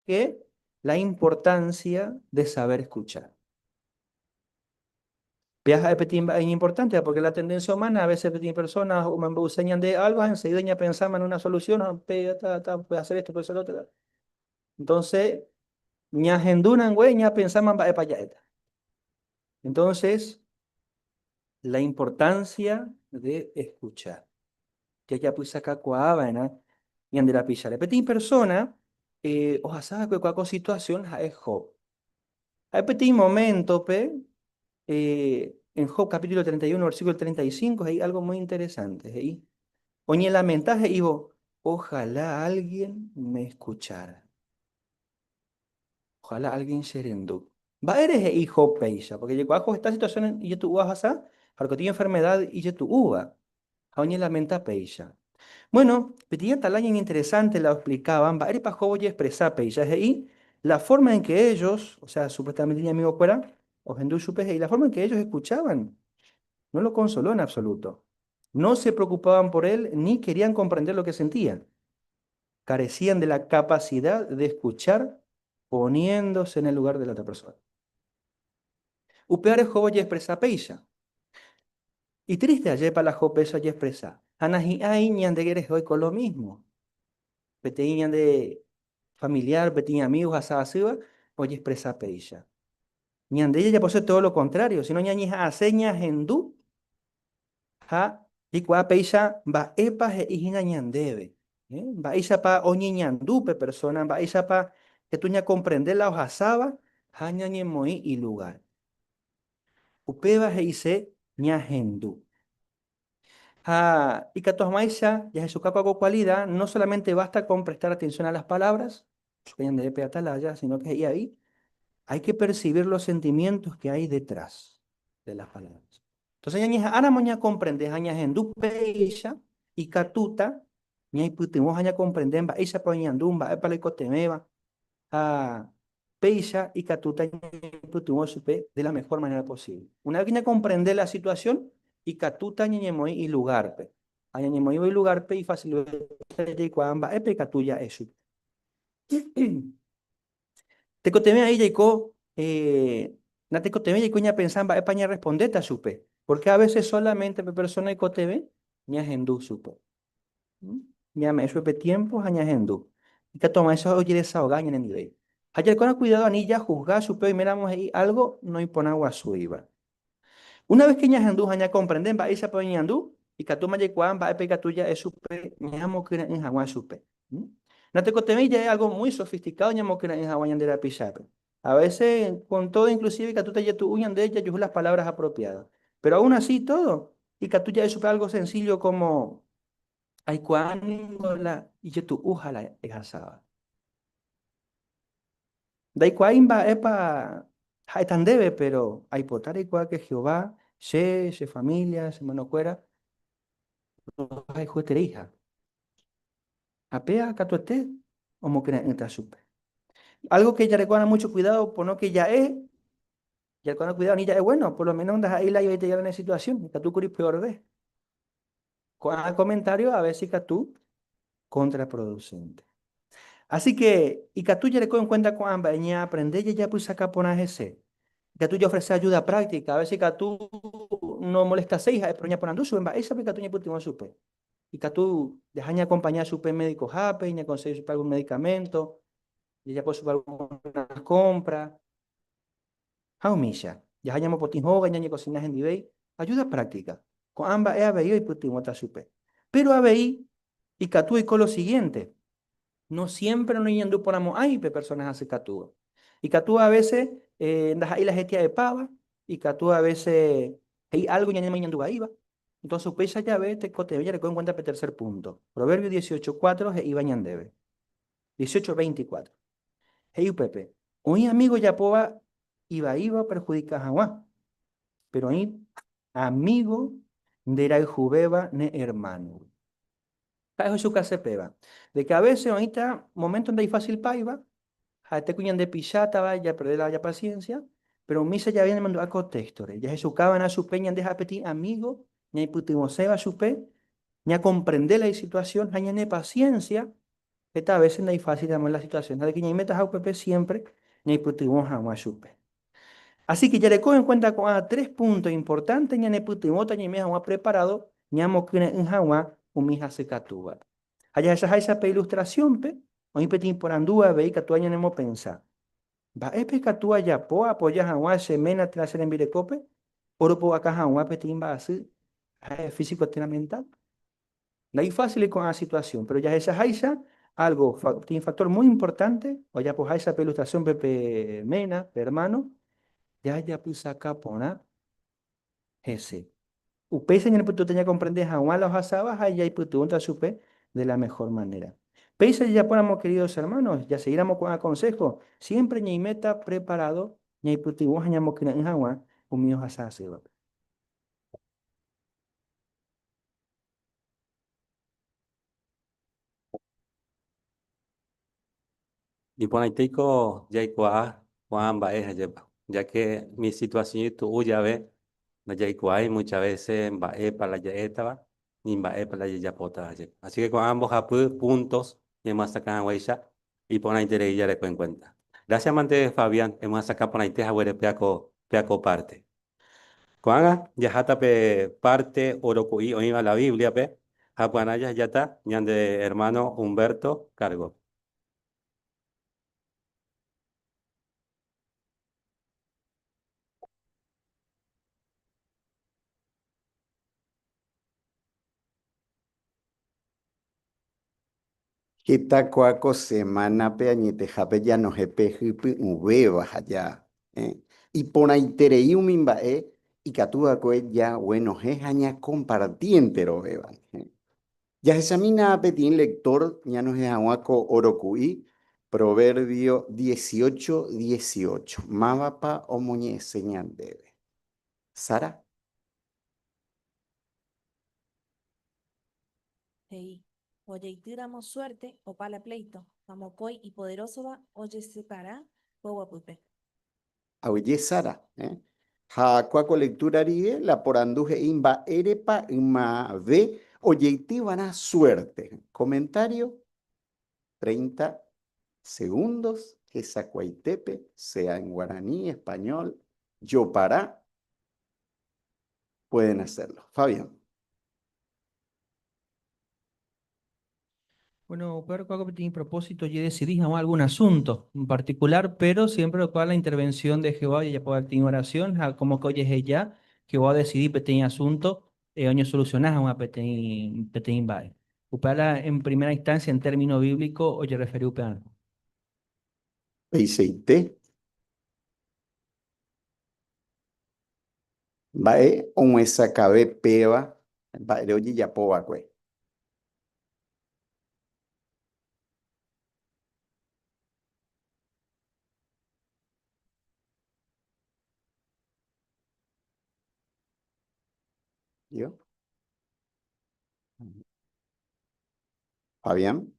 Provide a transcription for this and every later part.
Que la importancia de saber escuchar. Péa ha'e peteĩ mba'e iñimportánteva, porque la tendencia humana a veces peteĩ persona omombe'use ñande algo ha enseguida ñapensáma en una solución, ha pe ta, ta, puede hacer esto, puede hacer lo otro. Entonces, ñahendu rangue ñapensáma mba'épa ja'éta. Entonces, la importancia de escuchar. Jajapysakakuaa va'erã ñande rapicháre. Peteĩ persona ohasa va'ekue kua ko situación ha'e Job. Ha'e peteĩ moméntope, en Job capítulo 31, versículo 35, he'i algo muy interesante. He'i, oñelamenta he'ívo, Ojalá alguien me escuchara. Ojalá alguien cherendu. Mba'ére he'i Job péicha? Porque jaikuaa Job heta situación ijetu'úva ohasa, ha orekotĩ enfermedad ijetu'úva, ha oñelamenta péicha. Bueno, peteĩ atalaya iñinteresante la oexplicaba mba'érepa Job ojeexpresa péicha. He'i, la forma en que ellos, o sea, supuestamente iñamigokuéra, ohendu chupe, he'i, la forma en que ellos escuchaban, no lo consoló en absoluto. No se preocupaban por él ni querían comprender lo que sentía. Carecían de la capacidad de escuchar poniéndose en el lugar de la otra persona. Upévare Job ojeexpresa péicha. Itriste ajépa la Job péicha ojeexpresa. Ha nahi'ãi ñande rehe oiko lo mismo. Peteĩ ñande familiar, peteĩ amigo ohasa asýva ojeexpresa péicha. Ñande jajapose todo lo contrario, sino ñañeha'ãse ñahendu Ha jaikuaa péicha mba'épa he'i hína ñandéve, mba'éichapa oñeñandu pe persóna, mba'éichapa ikatu ñakomprende la ohasáva ha ñañemoĩ ilugár. Upéva he'ise ñahendu. Ha ikatu hag̃uáicha jahechuka ko kualida, no solamente basta con prestar atención a las palabras, chupe ñandéve pe atalaya, sino que he'i avei, hay que percibir los sentimientos que hay detrás de las palabras. Entonces ñañeha'ãramo ñakomprende ha ñahendu péicha, ikatúta ñaipytyvõ ha ñakomprende mba'éichapa oñeñandu, mba'épa la oikotevẽva, ha péicha ikatúta ñaipytyvõ chupe de la mejor manera posible. Una vez que ñakomprende la situación, ikatúta ñañemoĩ ilugárpe. Ha ñañemoĩvo ilugárpe ifacilvéta jaikuaa mba'épa ikatu ja'e chupe. Tekotevẽ ahí jaiko, natekotevẽ jaiko ñapensa mba'épa ñarrespondéta chupe, porque a veces solamente pe persona oikotevẽ ñahendu chupe. Ñame'ẽ chupe pe tiempo ha ñahendu. Ikatu hag̃uáicha ojedesahoga ñanendive. Ha jarekórõ cuidado ani jahusga chupe oiméramo he'i algo noiporãguasúiva. Una vez que ñahendu ha ñakomprende mba'éichapa oñeñandu, ikatúma jaikuaa mba'épa ikatu ja'e chupe ñamokyre'ỹ hag̃ua chupe. Natekotevẽi ja'e algo muy sofisticado ñamokyre'ỹ hag̃ua ñande rapichápe. A veces, con todo inclusive ikatúta ijetu'u ñande jajuhu las palabras apropiadas. Pero aún así todo, ikatu ja'e chupe algo sencillo como, Aikuaa ningo la ijetu'uha la ehasáva. Ndaikuaái mba'épa ha'éta ndéve, péro aipota reikuaa ke Jehová, che, che família, che hermanokuéra, rohayhuetereiha. Ha péva katuete omokyre'ỹta chupe. Álgo ke jareko'arã múcho kuidádo pono ke ja'e, jareko'arã kuidádo ani ja'e, Buéno, por lo méno ndaha'éi la ivaitevéva ne situasión, ikatu kuri peorve. Ko'ã comentario a veces ikatu contraproducente. Así que ikatu jareko en cuenta ko'ã mba'e ñaaprende jajapysaka porã hese. Ikatu jaofrece ayuda práctica, a veces ikatu nomolestaséi ha'e, pero ñaporandu chupe mba'éichapa ikatu ñaipytyvõ chupe. Ikatu jaha ñaakompaña chupe médico-hápe, ñakonsegi chupe algún medicamento, jajapo chupe alguna compra. Ha umícha, jaha ñamopotĩ hóga, ñañekosina hendivéi, ayuda práctica. Ko'ã mba'e avei oipytyvõta chupe. Péro avei ikatu oiko lo siguiente, no siémpre noñeñandu porãmo'ãi pe persóna hasykatúva. Ikatu a vése ndaha'éi la hetia'epáva, ikatu a vése he'i álgo ñañemoñandu vaíva. Entonces upéicha jave tekotevẽ jareko en cuenta pe tercer punto. Proverbios 18:4 he'íva ñandéve. 18:24. He'i upépe, Oĩ amígo ojapóva ivaíva operhudika hag̃ua, péro oĩ amígo nderayhuvéva ne ermánogui. Ha'e ohechukase péva, de ke avése oĩta moménto ndaifásilpáiva, ha'ete ku ñandepichátava japerde la japasiénsia, péro umícha jave ñanemandu'a ko téxtore, jahechuka va'erã chupe ñande ha'e peteĩ amígo ñaipytyvõséva chupe, ñakomprende la isituasión ha ñanepasiénsia. Heta veces ndaifácil la situación, ha de que ñaimétaha upépe siempre ñaipytyvõ hag̃ua chupe. Así que jareko en cuenta ko'ã tres puntos importantes ñanepytyvõta ñaime hag̃ua preparado ñamokyre'ỹ hag̃ua umi hasykatúvape. Ha jahechaháicha pe ilustración-pe, oĩ peteĩ porandu avei katu ñanemopensa. Mba'épa ikatu ajapo aapoja hag̃ua che ména térã che rembirekópe oropu'aka hag̃ua peteĩ mba'asy ha'e físico térã mental? Ndaifácil ko'ã situación, pero jahechaháicha algo, peteĩ factor muy importante ojapoháicha pe ilustración-pe pe ména, pe hermano, jajapysaka porã hese. Upéicha ñanepytyvõta ñakomprende hag̃ua la ohasáva ha jaipytyvõta chupe de la mejor manera. Péicha jajapóramo queridos hermanos, jaseguíramo ko'ã consejo, siempre ñaiméta preparado ñaipytyvõ ha ñamokyre'ỹ hag̃ua umi ohasa asývape. Iporãitéiko jaikuaa ko'ã mba'e hajépa, ya que mi situación itu'u jave ndajaikuaái muchas veces mba'épa la ja'étava ni mba'épa la jajapótava hajépa. Así que ko'ã mbohapy puntos ñemyasakã hag̃uáicha iporãiterei jareko en cuenta. Gracias mante Fabián, emyasakã porãite haguére péa ko parte. Ko'ág̃a jaháta pe párte oroku'i oĩva la Bíbliape ha py'arã jahejáta ñande ermáno Humberto kárgope. Heta kua ko semánape añetehápe janohẽ pe hypy'ũvéva ha ja iporãiterei umi mba'e ikatu va'ekue jaguenohẽ ha ñakomparti enterovéva. Jahechamína peteĩ lector ñanohẽ hag̃ua ko óro ku'i, Proverbio 18, 18. Mávapa omoñe'ẽse ñandéve? Sara? He'i, Ojeitýramo suerte, opa la pleito, ha mokõi ipoderósova ojesepara poguapýpe. Aguyje Sara, eh. Ha kua ko lectura rire, la porandu he'i mba'érepa ymave ojeityva'erã suerte. Comentario, 30 segundos, hesakuaitépe, sea en guaraní, español, jopara, pueden hacerlo. Fabián. Bueno, upéva rekuaa peteĩ propósito ojedecidi hag̃ua algún asunto en particular, pero siempre rekuaa la intervención de Jehová ojejapo peteĩ oración ha como que ojeheja Jehová odecidi peteĩ asunto oñesoluciona hag̃ua peteĩ peteĩ mba'e. Upéva la en primera instancia en término bíblico ojerreferi upearã. Peichaite. Mba'e og̃uesakave péva mba'ére ojejapo va'ekue. Yo. Fabián.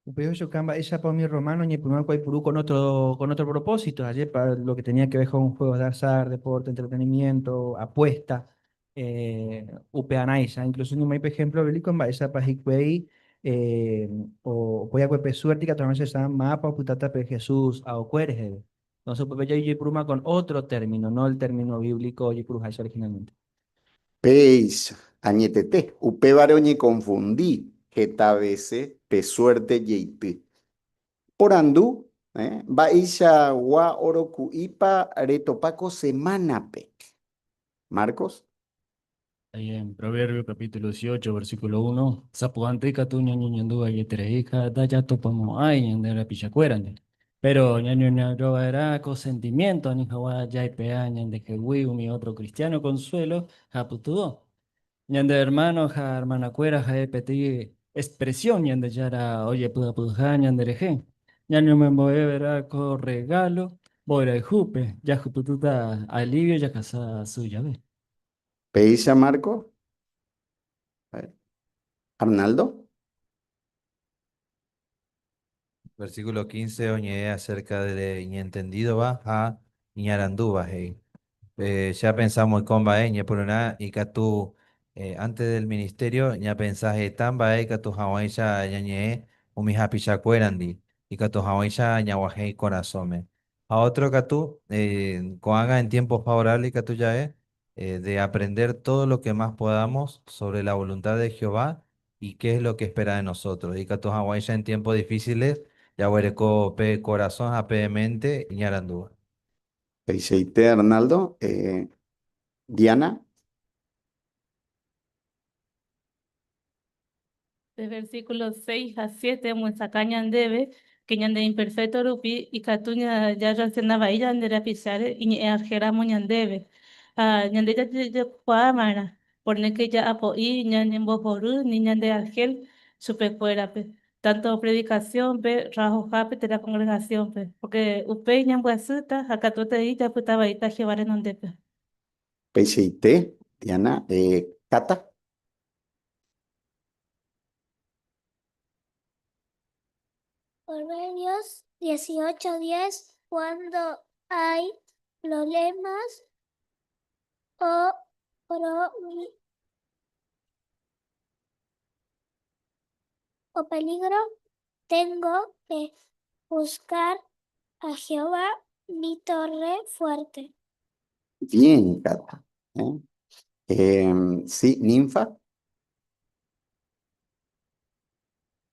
Upéi ohechuka mba'éichapa umi romano oñepyrũ'akue oipuru con otro, con otro propósito, ajépa lo que tenía que ver con juegos de azar, deporte, entretenimiento, apuesta, eh, upearãicha. Incluso oñemoĩ pe ejemplo bíblico mba'éichapa hikuái eh, opoi'akue pe suerte ikatu hag̃ua ojehecha mápa opytáta pe Jesús aokue reheve. Entonces upépe jaipurúma con otro término, no el término bíblico ojepuruháicha originalmente. Péicha, añetete, upévare oñekonfundi heta vése pe suérte jeity. Porandu, Mba'eichagua oroku'ípa retopa ko semánape? Marcos. Ahí en Proverbio capítulo 18, versículo 1, Sapy'ánte katu ñañeñandu vaieterei ha ndajatopamo'ãi ñande rapichakuérandi. Péro ñañoñanduva'erã ko sentimiento ani hag̃ua jaipe'a ñandehegui umi ótro kristiáno konsuélo ha pytyvõ. Ñande ermáno ha ermanakuéra ha'e peteĩ expresión Ñandejára ojepy'apyha ñanderehe. Ñañomombe'uverã ko rregálo mborayhúpe jahupytýta alivio jahasa asy jave. Péicha Marco. Arnaldo. Versículo 15 oñe'ẽ acerca de iñentendídova ha iñarandúva, he'i. Che apensa moikõ mba'e ñepyrũrã ikatu Antes del ministerio ñapensa heta mba'e ikatu hag̃uáicha ñañe'ẽ umi hapichakuérandi, ikatu hag̃uáicha ñaguahẽ ikorasõme. Ha otro katu, ko'ág̃a en tiempo favorable ikatu ja'e, de aprender todo lo que más podamos sobre la voluntad de Jehová y qué es lo que espera de nosotros. Ikatu hag̃uáicha en tiempos difíciles jaguereko pe korasõ ha pe mente iñarandúva. Peichaite, Arnaldo. Diana. Pe versículo 6 ha 7 omyesakã ñandéve que ñande imperfecto rupi ikatu jarreacciona vai ñande rapicháre iñe'ẽ argéramo ñandéve. Ha ñande jajepokuaava'erã pornéke ja'apo'i ñañembohory ni ñande argel chupekuérape, tanto predicación-pe, trabajohápe térã congregación-pe, porque upéi ñambyasýta ha katuetei japyta vaíta Jehová renondépe. Peichaite, Diana. Cata. Proverbios 18:10. Cuando hay problemas o peligro, tengo que buscar a Jehová, mi torre fuerte. Bien, Cata. ¿Eh? Sí, Ninfa.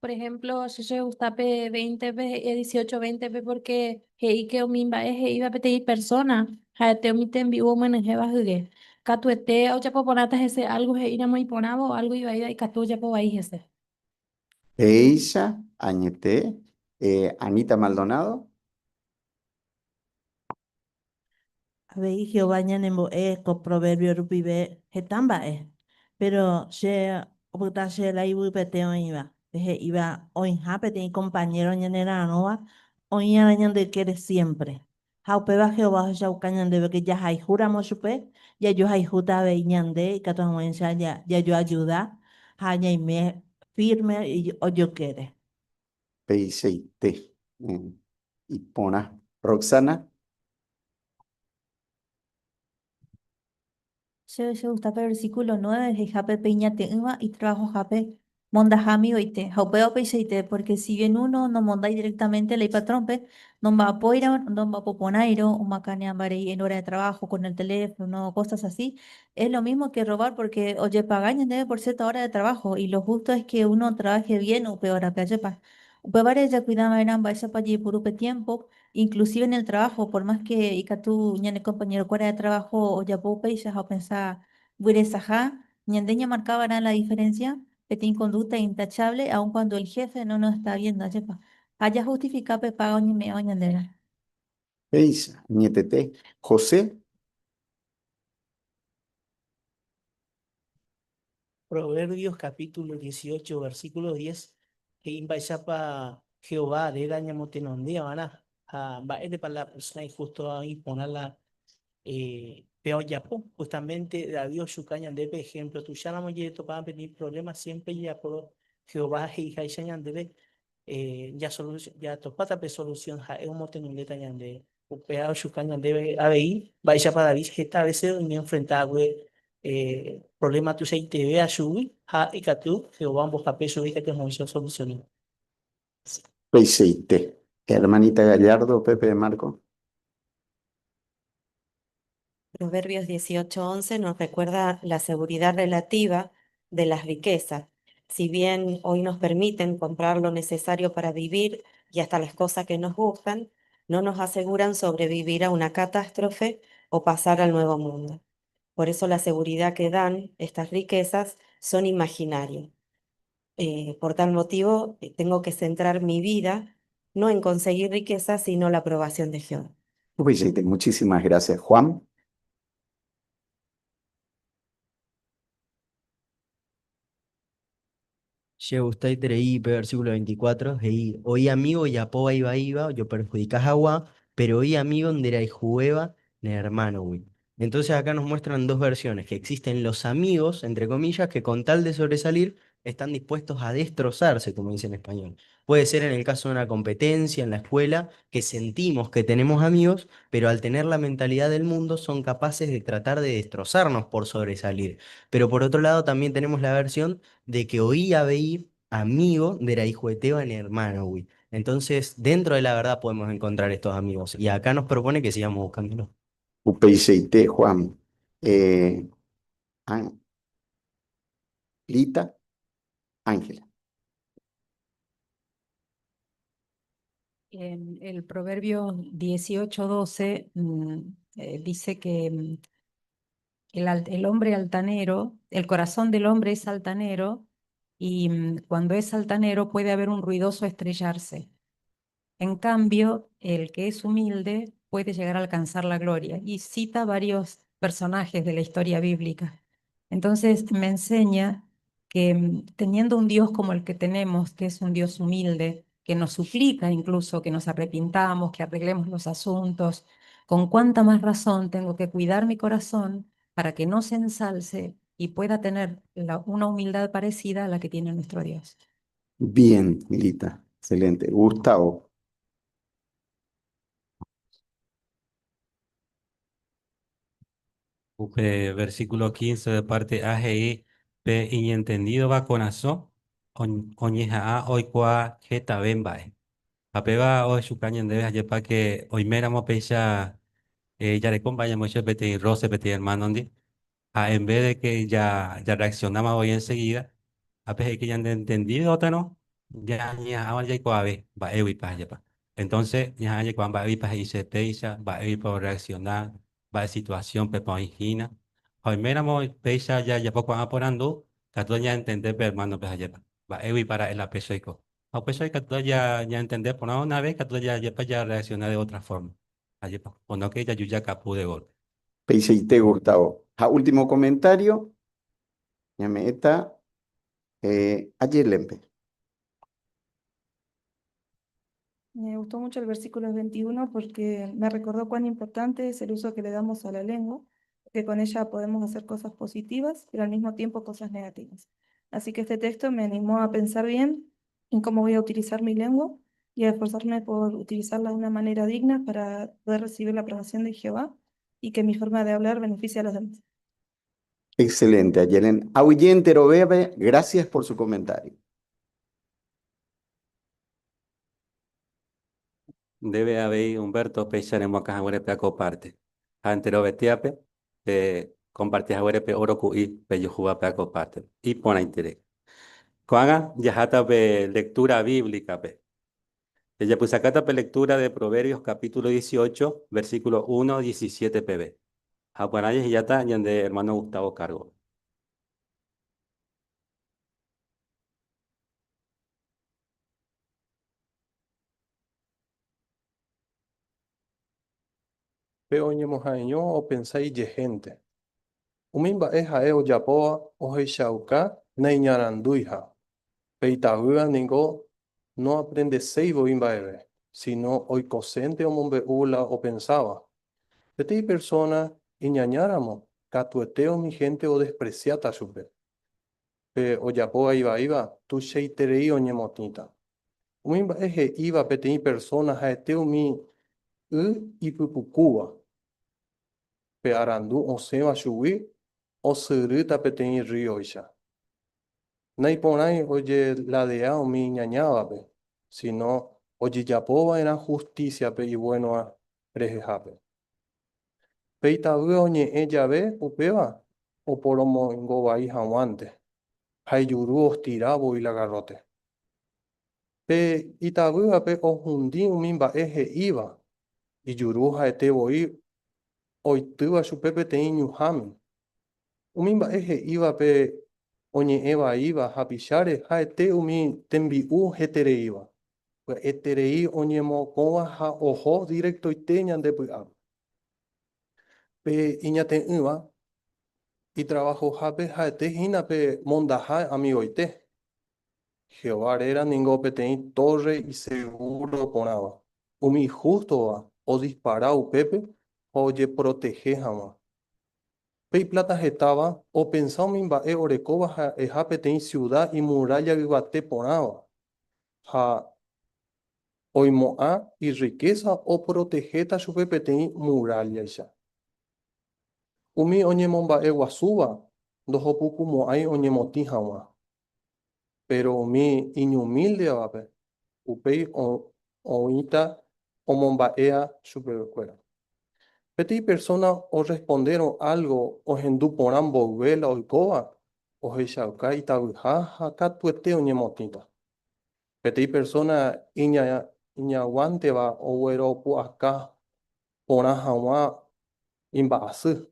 Por ejemplo, che chegusta pe 20-pe, 18-20-pe porque he'i ke umi mba'e he'íva peteĩ persona ha'ete umi tembi'u omyenyhẽva hygue. Katuete ojapo porãta hese algo he'íramo iporãva o algo ivaíva ikatu ojapo vai hese. Péicha añete, Anita Maldonado. Avei Jehová ñanembo'e ko proverbio rupive heta mba'e, péro che opyta che la ivypete oĩva, pe he'íva oĩha peteĩ kompañéro ñanera'arõva oĩ'arã ñande ykére siémpre. Ha upéva Jehová ohechauka ñandéve ke jahayhúramo chupe, jajohayhúta avei ñande ikatu hag̃uáicha jajoajuda ha ñaime fírme ojokére. Peichaite iporã. Roxana. Che chegusta pe versículo 9 he'ihápe pe iñate'ỹva itrabajohápe mondaha amigoite. Ha upéva upeichaite, porque si bien uno nomondái directamente la ipatrónpe, nomba'apóirõ, nomba'apoporãirõ, omakaneambarei en hora de trabajo con el teléfono, cosas así, es lo mismo que robar porque ojepaga ñandéve por cierta hora de trabajo y lo justo es que uno trabaje bien upe hórape, ajépa. Upévare jacuidava'erã mba'éichapa jaipuru pe tiempo, inclusive en el trabajo, por más que ikatu ñane compañerokuéra de trabajo ojapo upéicha ha opensa vyresaha, ñande ñamarkava'erã la diferencia peteĩ conducta intachable aun cuando el jefe no nos está viendo, ajépa. Ha jahustifika pe paga oñeme'ẽva ñandéve. Péicha, añetete. José. Proverbios capítulo 18, versículo 10, he'i mba'éichapa Jehová réra ñamotenonde va'erã ha mba'érepa la persona injústova oĩ porã la péva ojapo. Justamente David ochuka ñandéve ejemplo, tuicháramo jetopáva peteĩ problema siempre jajapo Jehová he'iháicha ñandéve jatopáta pe solución ha'e omotenondéta ñandéve. Upéva ochuka ñandéve avei mba'éichapa David heta veces oñe'enfrenta hague problema tuichaiteve chugui ha ikatu Jehová ombohape chugui ikatu hag̃uáicha osoluciona. Peichaite. Hermanita Gallardo, Pepe Marco. Proverbios 18:11 nos recuerda la seguridad relativa de las riquezas. Si bien hoy nos permiten comprar lo necesario para vivir y hasta las cosas que nos gustan, no nos aseguran sobrevivir a una catástrofe o pasar al nuevo mundo. Por eso la seguridad que dan estas riquezas son imaginarias. Por tal motivo, tengo que centrar mi vida no en conseguir riquezas, sino la aprobación de Jehová. Upeichaite, muchísimas gracias, Juan. Chegustaiterei pe versículo 24, he'i, Oĩ amigo ojapóva ivaíva ojoperhudika hag̃ua, péro oĩ amigo nderayhuvéva ne hermanogui. Entonces acá nos muestran dos versiones, que existen los amigos, entre comillas, que con tal de sobresalir están dispuestos a destrozarse, como dice en español. Puede ser en el caso de una competencia en la escuela, que sentimos que tenemos amigos, pero al tener la mentalidad del mundo son capaces de tratar de destrozarnos por sobresalir. Pero por otro lado también tenemos la versión de que oía veí amigo de la hijo de Teban hermano, güey. Entonces, dentro de la verdad podemos encontrar estos amigos. Y acá nos propone que sigamos buscándolos. Upeichaite, Juan. Eh, Lita, Ángela. En el Proverbio 18:12 dice que el hombre altanero, el corazón del hombre es altanero y cuando es altanero puede haber un ruidoso estrellarse. En cambio, el que es humilde puede llegar a alcanzar la gloria. Y cita varios personajes de la historia bíblica. Entonces me enseña que teniendo un Dios como el que tenemos, que es un Dios humilde, que nos suplica incluso que nos arrepintamos, que arreglemos los asuntos, con cuánta más razón tengo que cuidar mi corazón para que no se ensalce y pueda tener una humildad parecida a la que tiene nuestro Dios. Bien, Lita, excelente. Gustavo. Upe versículo 15 de parte A G I pe iñentendido va corazón oñeja'a oikuaa hetave mba'e. Ha péva ohechuka ñandéve ajépa que oiméramo péicha jareko mba'e ñamoicha peteĩ roce peteĩ hermano-ndi ha en vez de que ya ya reaccionáma voi enseguida ápe he'i que ñande entendido otarõ ñañeha'ãva jaikuaave mba'éguipa ajépa. Entonces ñaha'ã jaikuaa mba'éguipa he'ise péicha, mba'éguipa orreacciona, mba'e situación-pepa oĩ hína. Ha oiméramo péicha jajapo ko'ã porandu, katu ñaentende pe hermano-pe ajépa, mba'éguipa ra'e la péicha oiko. Ha upéicha ikatu ñaentende porã una vez, katu jajepa jarreacciona de otra forma. Ajépa, pono que jaju jakapu de golpe. Peichaite, Gustavo. Ha último comentario, ñame'ẽta Ayelempe. Me gustó mucho el versículo 21 porque me recordó cuán importante es el uso que le damos a la lengua, que con ella podemos hacer cosas positivas, pero al mismo tiempo cosas negativas. Así que este texto me animó a pensar bien en cómo voy a utilizar mi lengua y a esforzarme por utilizarla de una manera digna para poder recibir la aprobación de Jehová y que mi forma de hablar beneficie a los demás. Excelente, Ayelen. Ahuyente Robebe, gracias por su comentario. Ndéve avei Humberto péicha remoakã haguére pe akopárte. Ha enterovetiápe pe comparti haguére pe óro ku'i pejuhúva pe akopárte. Iporãiterei. Ko'ág̃a jaháta pe lectura bíblica-pe. Jajapysakáta pe lectura de Proverbios capítulo 18, versículo 1, 17 peve. Ha upearã jahejáta ñande hermano Gustavo cargo. Pe oñemoha'eñóva opensa ijehénte. Umi mba'e ha'e ojapóva ohechauka naiñaranduiha. Pe itavýva ningo noaprendeséi voi mba'eve, síno oikosénte omombe'u la opensáva. Peteĩ persóna iñañáramo, katuete umi hénte odespresiáta chupe. Pe ojapóva ivaíva tuichaiterei oñemotĩta. Umi mba'e he'íva peteĩ persóna ha'ete umi y ipypukúva. Pe arandu osẽva chugui osyrýta peteĩ rríoicha. Naiporãi ojeladea umi iñañávape, síno ojejapo va'erã hustísiape ivuénoa rehehápe. Pe itavy oñe'ẽ jave upéva oporomoingovai hag̃uánte, ha ijuru ostira voi la garróte. Pe itavývape ohundi umi mba'e he'íva, ijuru ha'ete voi oitýva chupe peteĩ ñuhãme. Umi mba'e he'íva pe oñe'ẽ vaíva hapicháre ha'ete umi tembi'u hetereíva, pya'eterei oñemokõva ha oho directoite ñande py'ápe. Pe iñate'ỹva itrabajohápe ha'ete hína pe mondaha amigoite. Jehová réra ningo peteĩ tórre isegúro porãva. Umi ihústova odispara upépe ha ojeprotehe hag̃ua. Pe ipláta hetáva opensa umi mba'e orekóva ha'eha peteĩ siuda imurálla yvate porãva, ha oimo'ã irrikésa oprotehéta chupe peteĩ murállaicha. Umi oñemomba'eguasúva ndohopukumo'ãi oñemotĩ hag̃ua. Péro umi iñumíldevape upéi oĩta omomba'éa chupekuéra. Peteĩ persóna orrespondérõ álgo ohendu porã mboyve la oikóva, ohechauka itavyha ha katuete oñemotĩta. Peteĩ persóna iñaguánteva ogueropu'aka porã hag̃ua imba'asy.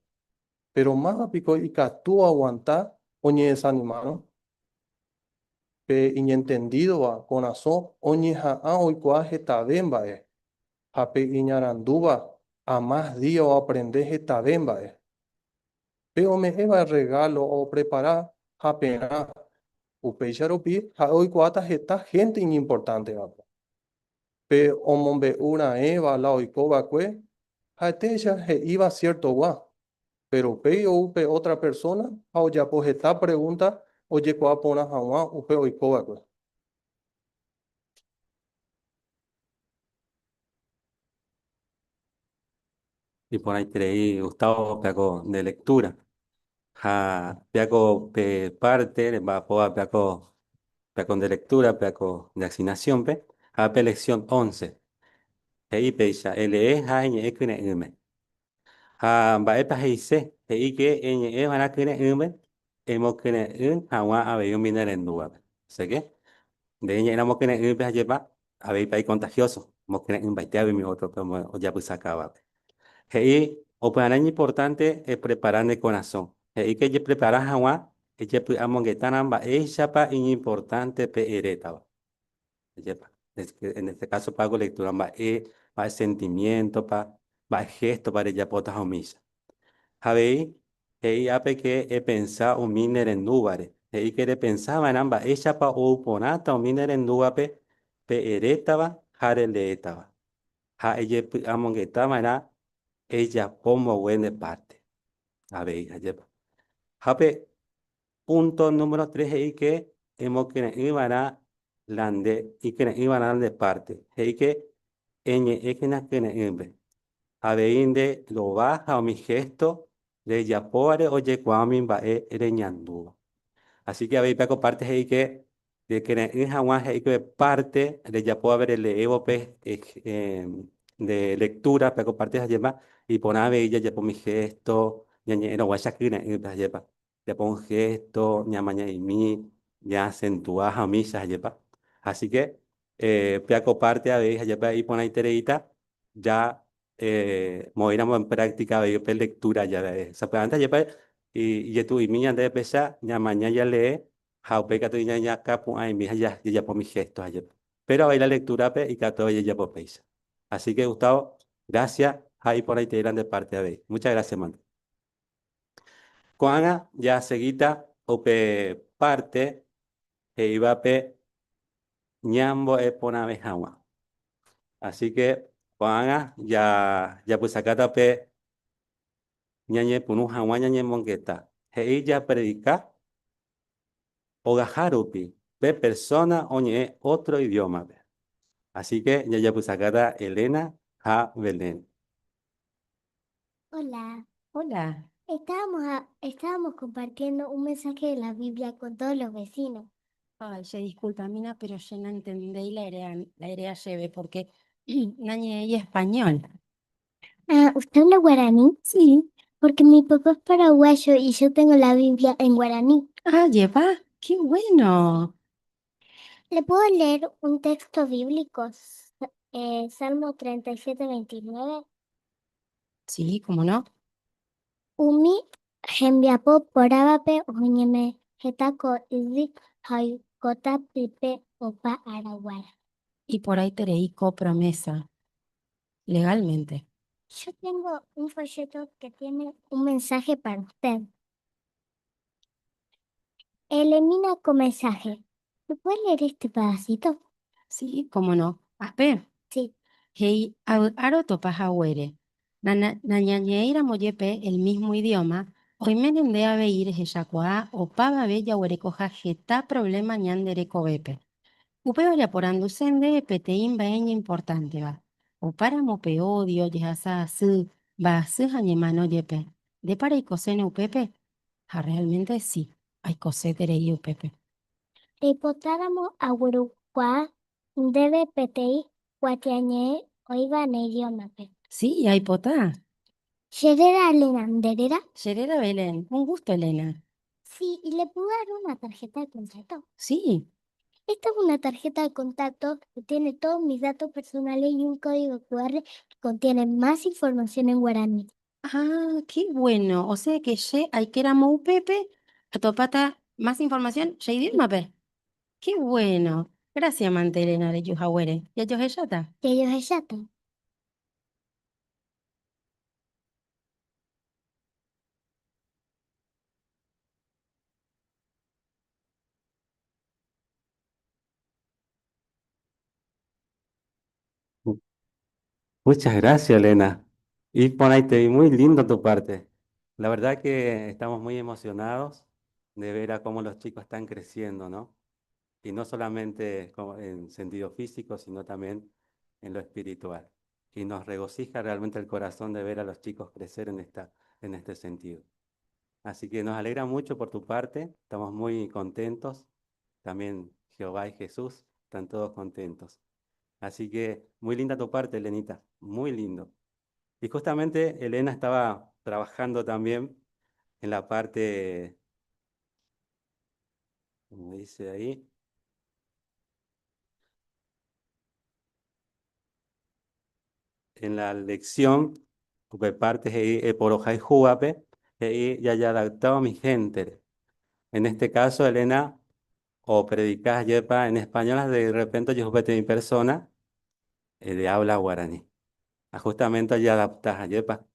Péro máva piko ikatu oaguanta oñedesanimárõ? Pe iñentendídova korasõ oñeha'ã oikuaa hetave mba'e, ha pe iñarandúva amás día oaprende hetave mba'e. Pe ome'ẽva rregálo oprepara haperã, upéicha rupi ha'e oikuaáta heta hénte iñimportántevape. Pe omombe'u raẽva la oiko va'ekue ha'etéicha he'íva siertogua, péro upéi ou pe ótra persóna ha ojapo heta pregúnta ojekuaa porã hag̃ua upe oiko va'ekue. Iporãiterei Gustavo peako nde lectura ha peako pe parte remba'apóva peako peako nde lectura peako nde asignación-pe ha pe lección 11 he'i péicha elee ha eñe'ẽ kyre'ỹme. Ha mba'épa he'ise? He'i ke eñe'ẽ va'erã kyre'ỹme emokyre'ỹ hag̃ua avei umi nerendúvape. Osea nde eñe'ẽramo kyre'ỹpe ajépa avei pa icontagioso, omokyre'ỹmbaite avei umi ótrope ojapysakávape. He'i opearã iñimportánte eprepara ne korasõ. He'i ke ejeprepara hag̃ua ejepy'amongetárã mba'éichapa iñimportánte pe erétava. Ajépa? En este caso pago lectura mba'e, mba'e sentimiento-pa, mba'e gesto-pa rejapóta ha umícha. Ha avei he'i ápe ke epensa umi nerendúvare. He'i ke repensa va'erã mba'éichapa ou porãta umi nerendúvape pe erétava ha releétava. Ha ejepy'amongeta va'erã ejapo mbogue nde párte. Avei, ajépa? Ha pe Punto número 3 he'i ke emokyre'ỹ va'erã la nde ikyre'ỹ va'erã nde párte. He'i ke eñe'ẽkena kyre'ỹme. Avei nde rova ha umi gesto rejapóvare ojekuaa umi mba'e reñandúva. Así que avei pe ko párte he'i ke rekyre'ỹ hag̃ua he'i ke párte rejapóvape releévo pe nde lectura pe ko párte hajépa iporã avei jajapo umi gesto ñañe'ẽrõguáicha kyre'ỹpe hajépa. Japo un gesto, ñamaña'imi, ñaacentua ha umícha ajépa. Así que péa ko parte avei ajépa iporãitereíta ja moĩramo en práctica avei upe lectura jave. Sapy'ánte ajépa ijetu'uimi ñande péicha ñamaña jalee ha upéi katu ñañakãpu'ãimi ha jajapo umi gesto ajépa. Péro avei la lectura-pe ikatu avei jajapo péicha. Así que Gustavo, gracias ha iporãiterei la nde parte avei. Muchas gracias, mante. Ko'ág̃a jasegíta upe párte he'ívape ñambo'e porãve hag̃ua. Así ke ko'ág̃a japysakáta pe ñañepyrũ hag̃ua ñañemongeta. He'i japredika ogaha rupi pe persóna oñe'ẽ ótro idiómape. Así ke jajapysakáta Elena ha Belén. Hola. Hola. Estábamos, estábamos compartiendo un mensaje de la Biblia con todos los vecinos. Ay, che disculpamína, pero che nantendéi la erea, la erea chéve porque nañe'ẽi español. Ah, ¿usted habla guaraní? Sí. Porque mi papá es paraguayo y yo tengo la Biblia en guaraní. Ah, lleva, qué bueno. ¿Le puedo leer un texto bíblico? Salmo 37, 29. Sí, cómo no. Umi hembiapo porãvape oñeme'ẽta ko yvy ha oikóta pype opa ára guára. Iporãiterei ko promesa legalmente. Yo tengo un folleto que tiene un mensaje para usted. Elimina ko mensaje. ¿Me puede leer este pedacito? Sí, cómo no. Aspe. Sí. He'i avy'a rotopa haguére. Nañañe'ẽiramo jepe el mismo idioma, Oiméne nde avei rehechakuaa opavave jaguerekoha heta problema ñande rekovépe. Upévare aporanduse ndéve peteĩ mba'e iñimportánteva. Opáramo pe odio, jehasa asy, mba'asy ha ñemano jepe, ndépa reikoséne upépe? Ha realmente si, aikoseterei upépe. Reipotáramo aguerukuaa ndéve peteĩ kuatiañe'ẽ oĩva ne idiómape. Sí, aipota. Che réra Elena, nde réra? Che réra Belén. Un gusto, Elena. Sí, y le puedo dar una tarjeta de contacto? Sí. Esta es una tarjeta de contacto que tiene todos mis datos personales y un código QR que contiene más información en guaraní. Ah, qué bueno. O sea que che aikéramo upépe atopáta más información che idiómape. Qué bueno. Gracias mante Elena reju haguére. Jajohecháta. Jajohecháta. Muchas gracias, Elena. Y por ahí te vi muy lindo tu parte. La verdad que estamos muy emocionados de ver a cómo los chicos están creciendo, ¿no? Y no solamente como en sentido físico, sino también en lo espiritual. Y nos regocija realmente el corazón de ver a los chicos crecer en esta, en este sentido. Así que nos alegra mucho por tu parte, estamos muy contentos. También Jehová y Jesús están todos contentos. Así que muy linda tu parte, Elenita, muy lindo. Y justamente Elena estaba trabajando también en la parte, como dice ahí, en la lección, upe parte he'i eporohayhúvape, he'i jajadaptado mi gente. En este caso, Elena, o predicás yepa en español, de repente yo mi persona de habla guaraní. Ah, justamente ya adaptás yepa.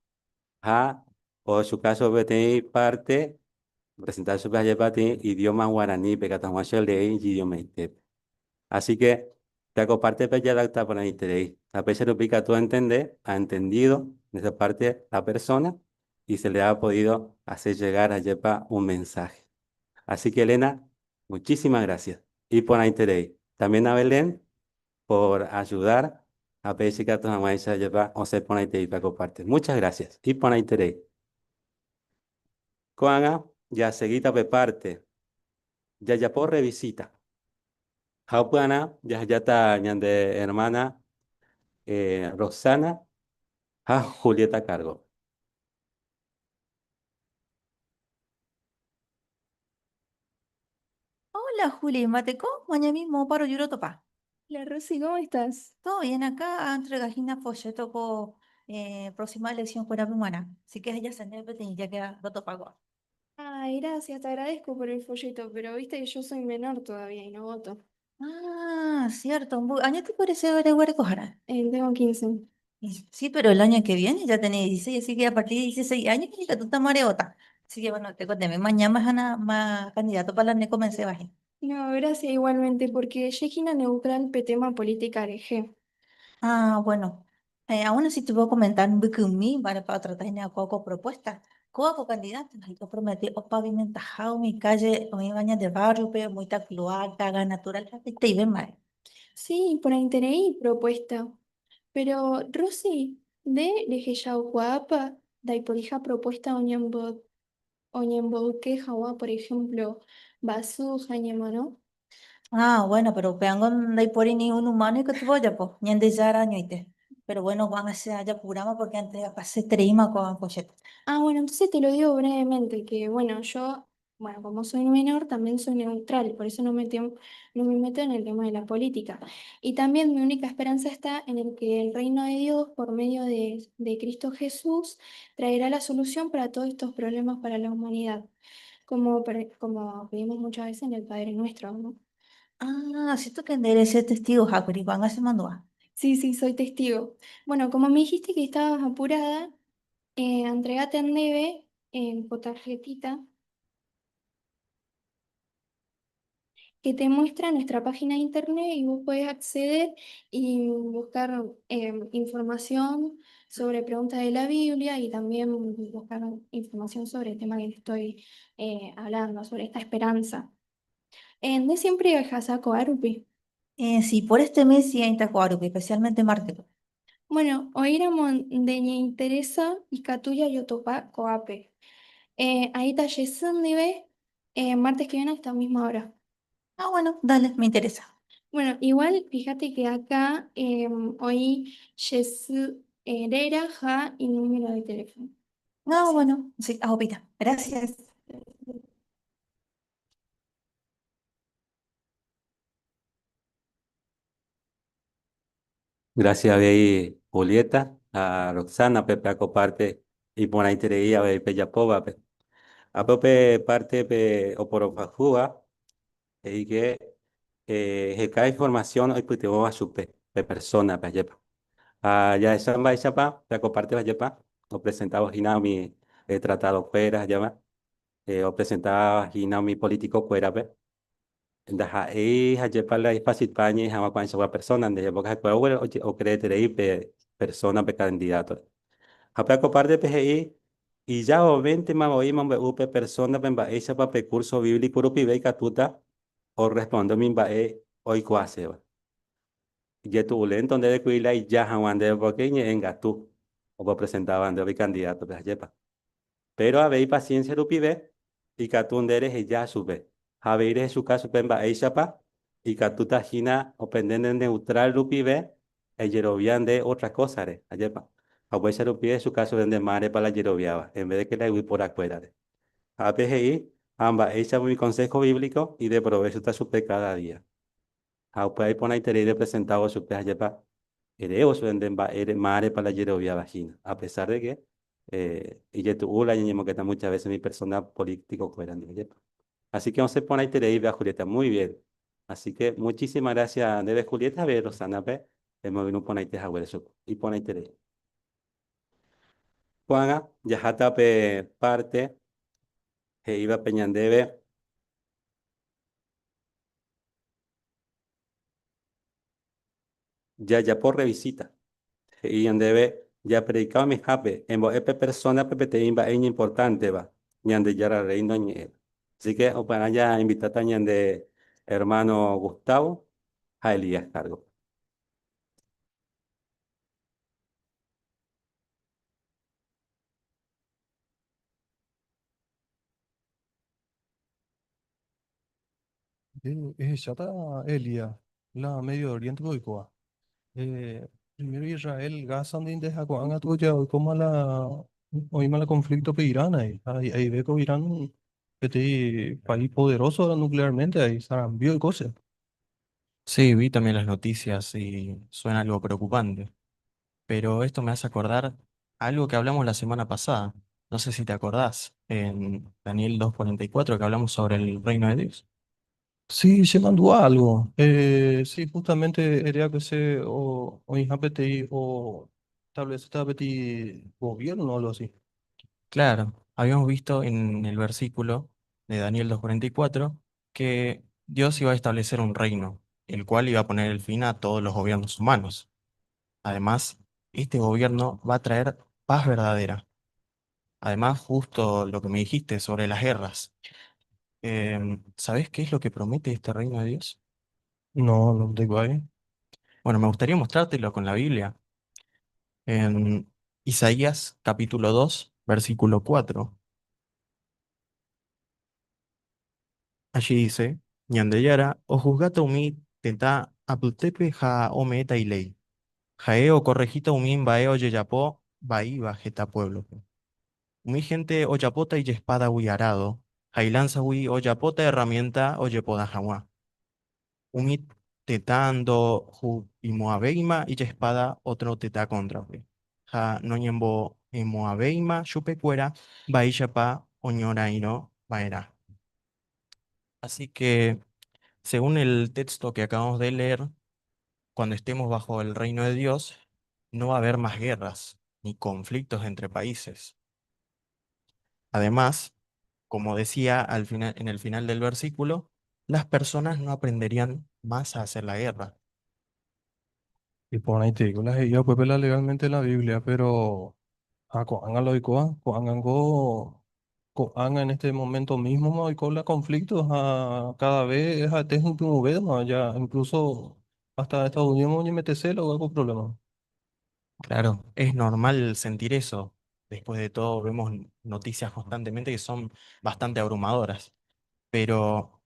Ha, o su caso, peteĩ parte, presentar su yepa idioma guaraní, pekatu leí idioma itepe. Así que te comparte pe ya adapta por ahí te A pesar de que tú entender, ha entendido en esa parte la persona y se le ha podido hacer llegar a Yepa un mensaje. Así que Elena, muchísimas gracias. Y por ahí te También a Belén por ayudar a pedir que Yepa o se pone ahí te comparte. Muchas gracias. Y por ahí te Ko'ág̃a ya seguita pe parte. Jajapo revisita. Ha upearã jahejáta ñande hermana eh, Rosana ha Julieta Cargo. Hola Juli, Mateco, mañana mismo paro yuro topa. Hola Rosy, ¿cómo estás? Todo bien acá, entre gallina folleto con próxima elección fuera humana. Así que ya se ya queda roto pago. Ay, gracias, te agradezco por el folleto, pero viste que yo soy menor todavía y no voto. Ah, cierto. ¿Año te parece ver cojara? Tengo 15. Sí, pero el año que viene ya tenés 16, así que a partir de 16 años ya tú estás mareota. Así que bueno, te conté, mañana más, más candidato para la ne comencé baje. No, gracias igualmente, porque Yejina neutral pe tema política reje. Ah, bueno. Aún así te puedo comentar un mí para tratar de poco propuesta. Coco candidato, yo prometí o pavimentajado mi calle, o mi baña de barrio, pero muy cloaca, gas natural, te iba mal. Sí, por interés y propuesta. Pero, Rosy, de Lejeyaucuapa, daiporija propuesta oñembo, oñembouke jawa, por ejemplo, basu jañemano. Ah, bueno, pero peango por ni un humano y que tu vaya, pues, ñande ya arañoite. Pero bueno, van a ser allá purama porque antes pasé treima con pocheta. Ah, bueno, entonces te lo digo brevemente, que bueno, yo, bueno, como soy menor, también soy neutral, por eso no me meto en el tema de la política. Y también mi única esperanza está en el que el reino de Dios, por medio de Cristo Jesús, traerá la solución para todos estos problemas para la humanidad, como pedimos muchas veces en el Padre Nuestro, ¿no? Ah, siento que enderece testigo, Hakuri, van a ser mandua. Sí, sí, soy testigo. Bueno, como me dijiste que estabas apurada, entregate en debe en tarjetita. que te muestra nuestra página de internet y vos podés acceder y buscar información sobre preguntas de la Biblia y también buscar información sobre el tema que te estoy hablando, sobre esta esperanza. En de siempre jahasa ko'árupi. Sí, por este mes sí aĩta ko'árupi, especialmente martes. Bueno, oĩramo nde ñeinteresa ikatu jajotopa ko'ápe. Aĩta che sy ndive martes que viene a esta misma hora. Ah, bueno, dale, me interesa. Bueno, igual fíjate que acá oĩ che sy réra ha inúmero de teléfono. No, bueno, sí, ahopita. Gracias. Gracias avei Julieta, a Roxana pe peakoparte iporãiterei avei pejapóvape. Ápe upe parte pe oporohayhúva he'i ke heka información oipytyvõva chupe pe persona-pe ajépa. Ha jahecha mba'éichapa peakopárteva ajépa opresentávo hína umi tratado-kuéra ajépa opresentáva hína umi político-kuérape. Ndaha'éi ha'épa la ifacilpa añe'ẽ hag̃ua ko'ãichagua persona nde, porque ha'ekuéra ocreeterei pe persona, pe candidato-re. Ha pe akopártepe he'i, ija vovéntema voi omombe'u pe persona-pe mba'éichapa pe curso bíblico rupive ikatúta orresponde umi mba'e oikuaaséva. Ijetu'ulénto ndéve kuri la ija hag̃ua ndéve porque iñe'ẽngatu opresentáva ndéve umi candidato-pe, ajépa. Péro avei paciencia rupive ikatu nde reheja chupe, ha avei rehechuka chupe mba'éichapa ikatúta hína opende nde neutral rupive ejerovia nde ótra kósare, ajépa? Ha upéicha rupi ehechuka chupe nde márepa la ejeroviáva, en vez de ke la yvyporakuérare. Ha ápe he'i, ha mba'éichapa umi konsého bíblico ideprovéchota chupe káda día. Ha upéva iporãiterei representávo chupe ajépa erévo chupe nde mba'ére márepa la jeroviáva hína, a pesar de que ijetu'u la ñañemongeta muchas veces umi persona político-kuéra ndive, ajépa. Así que osẽ porãiterei pe a Julieta, muy bien. Así que muchísimas gracias ndéve Julieta ha avei Rosana-pe emoirũ porãite haguére chupe. Iporãiterei. Ko'ág̃a jaháta pe parte he'ívape ñandéve. Jajapo rrevisíta. He'i ñandéve japredika umi hápe, embo'e pe persónape peteĩ mba'e iñimportánteva, Ñandejára Rréino ñe'ẽ. Así ke upearã jainvitáta ñande ermáno Gustavo ha Elías kárgope. Ehecháta Elías, la Medio Oriente oikóva. Eh, primero Israel, Gaza ndinte ha ko'ág̃a katu ja oikóma la oĩma la conflicto pe Irán ahí. Ha ahí ko Irán peteĩ país poderoso ahora nuclearmente ahí, sarambi oikóse. Sí, vi también las noticias y suena algo preocupante. Pero esto me hace acordar algo que hablamos la semana pasada. No sé si te acordás, en Daniel 2.44 que hablamos sobre el reino de Dios. Sí, se mandó algo. Sí, justamente era que se o IJPTI o tal vez peteĩ gobierno o algo así. Claro, habíamos visto en el versículo de Daniel 2.44 que Dios iba a establecer un reino, el cual iba a poner el fin a todos los gobiernos humanos. Además, este gobierno va a traer paz verdadera. Además, justo lo que me dijiste sobre las guerras. ¿Sabés qué es lo que promete este reino de Dios? No, no tengo ahí. Bueno, me gustaría mostrártelo con la Biblia. En Isaías capítulo 2, versículo 4. Allí dice, Ñandejára ohusgáta umi tetã apytépe ha ome'ẽta iléi. Ha'e okorrehíta umi mba'e ojejapo vaíva heta puévlope. Umi hénte ojapóta ijespádagui arádo ha ilánsagui ojapóta erramiénta ojepoda hag̃ua. Umi tetã ndohupimo'ãvéima ijespáda ótro tetã kóntrape, ha noñembo'emo'ãvéima chupekuéra mba'éichapa oñorairõ va'erã. Así que, según el texto que acabamos de leer, cuando estemos bajo el reino de Dios, no va a haber más guerras ni conflictos entre países. Además, como decía al final, en el final del versículo, Las personas no aprenderían más a hacer la guerra. Iporãite la he'íva upépe la legalmente la Biblia, pero ha ko'ág̃a la oikóva, ko'ág̃ango ko'ág̃a en este momento mismo ma oiko la conflicto ha cada vez ha'ete hypy'ũvéma ya incluso hasta Estados Unidos oñemetese la ko problema. Claro, es normal sentir eso. Después de todo, vemos noticias constantemente que son bastante abrumadoras. Pero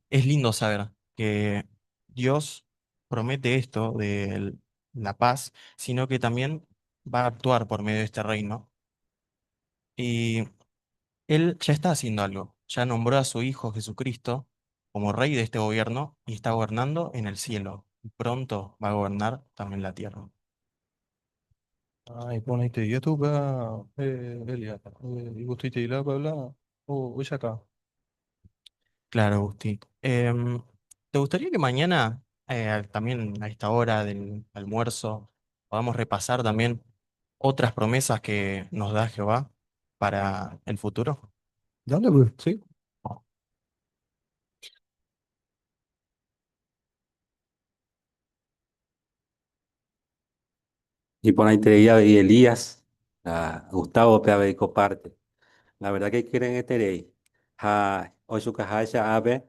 es lindo saber que Dios promete esto de la paz, sino que también va a actuar por medio de este reino. Y Él ya está haciendo algo. Ya nombró a su Hijo Jesucristo como rey de este gobierno y está gobernando en el cielo. Y pronto va a gobernar también la tierra. Ah, iporãite upéva Elia, igustoitei la upéva la oichaka. Claro, Agustín. ¿Te gustaría que mañana, también a esta hora del almuerzo, podamos repasar también otras promesas que nos da Jehová para el futuro? Dale, pues, sí. Iporãiterei avei Elías, ha Gustavo pe avei ko parte. La verdad que ikyre'ỹeterei ha oichukaháicha ápe,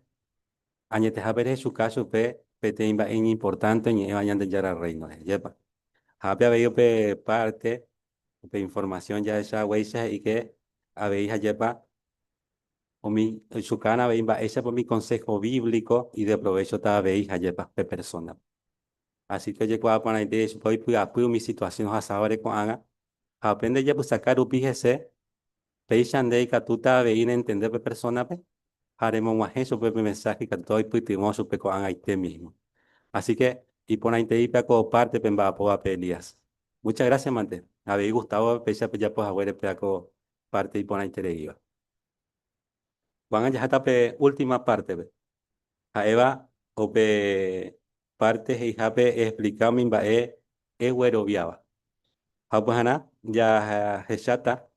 añetehápe rehechuka chupe peteĩ mba'e iñimportánte oñe'ẽva Ñandejára Rréino rehe. Ajépa? Ha ápe avei upe parte, upe informasión jahecha haguéicha he'i ke avei ajépa umi oichukána avei mba'éichapa umi konsého bíblico ideprovéchota avei ajépa pe persónape. Así que ojekuaa porãite chupe oipy'apy umi situasión ohasávare ko'ág̃a, ha upe ndejapysaka rupi hese, péicha nde ikatúta avei rentende pe persónape ha remog̃uahẽ chupe pe mensáhe ikatúta oipytyvõ chupe ko'ág̃aite mísmo. Así que iporãiteípa ko párte pemba'apóvape Elías. Muchas gracias mante. Avei Gustavo péicha pejapo haguére péva ko párte iporãitereíva. Ko'ág̃a jaháta pe última pártepe, ha'éva upe párte he'ihápe eexplika umi mba'e egueroviáva. Ha upevarã jahecháta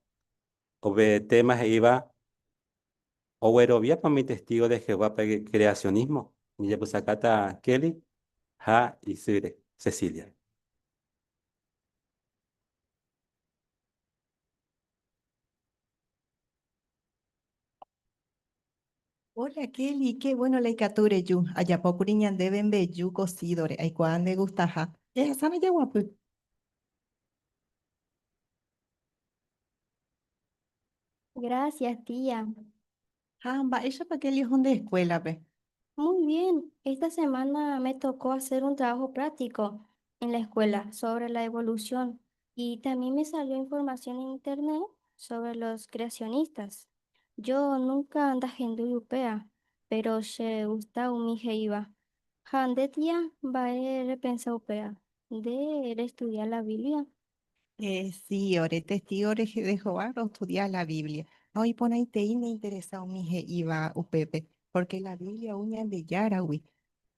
upe téma he'íva Ogueroviápa umi testígo de Jehová pe kreasionísmo? Jajapysakáta Kelly ha isýre, Cecilia. Hola Kelly, qué bueno la ikatu reju. Ajapókuri ñandéve mbeju cocídore, aikuaa ndegustaha. Ehasána jaguapy. Gracias, tía. Ha mba'éichapa Kelly oho nde escuela-pe? Muy bien, esta semana me tocó hacer un trabajo práctico en la escuela sobre la evolución y también me salió información en internet sobre los creacionistas. Yo nunca ndahendúi upéva, pero che gusta umi he'íva. Ha nde tía, mba'e repensa upéva? Nde restudia la Biblia? Sí, ore testigo de Jehová rostudia la Biblia. Ha oiporãitei neinteresa umi he'íva upépe, porque la Biblia ou Ñandejáragui.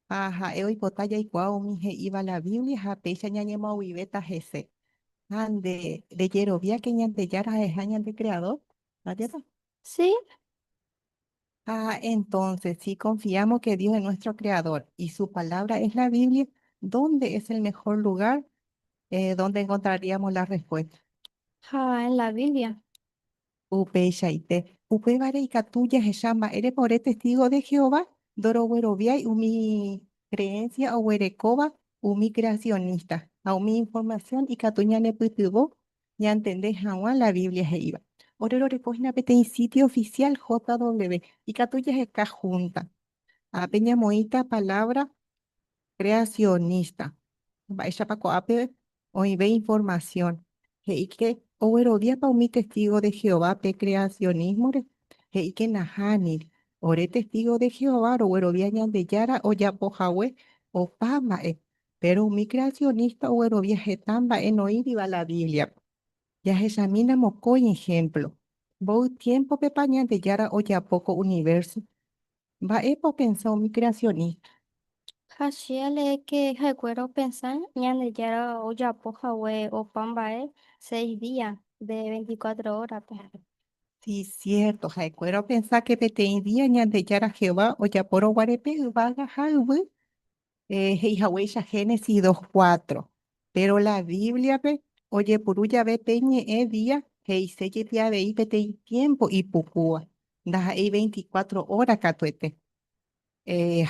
Ha ha'e oipota jaikuaa umi he'íva la Biblia ha péicha ñañemoag̃uivéta hese. Ha nde rejeroviáke Ñandejára ha'eha ñande Creador, ¿ajépa? Sí. Ah, entonces, si confiamos que Dios es nuestro Creador y su palabra es la Biblia, ¿dónde es el mejor lugar donde encontraríamos la respuesta? Ha, en la Biblia. Upeichaite. Upévare ikatu jahecha mba'érepa ore testigo de Jehová ndorogueroviái umi creencia oguerekóva umi creacionista ha umi información ikatu ñanepytyvõ ñantende hag̃ua la Biblia he'íva. Ore roreko hína peteĩ sitio oficial JW ikatu jaheka júnta. Ápe ñamoĩta palabra creacionista. Mba'éichapa ko'ápe oĩve información he'íke ogueroviápa umi testigo de Jehová pe creacionismo-re? He'íke nahániri. Ore testigo de Jehová roguerovia Ñandejára ojapo hague opa mba'e. Péro umi creacionista oguerovia heta mba'e noĩriva la Bíbliape. Jahechamína mokõi ehémplo. Mboy tiémpopepa Ñandejára ojapo ko univérso? Mba'épa opensa umi creacionista? Ha che alee ke ha'ekuéra opensa Ñandejára ojapo hague opa mba'e seis día de 24 órape. Si, cierto, ha'ekuéra opensa ke peteĩ día Ñandejára Jehová ojapórõ guare pe yvága ha yvy, he'ihaguéicha Génesis 2:4. Péro la Bíbliape ojepuru jave pe ñe'ẽ día he'ise jepi avei peteĩ tiémpo ipukúva, ndaha'éi 24 óra katuete.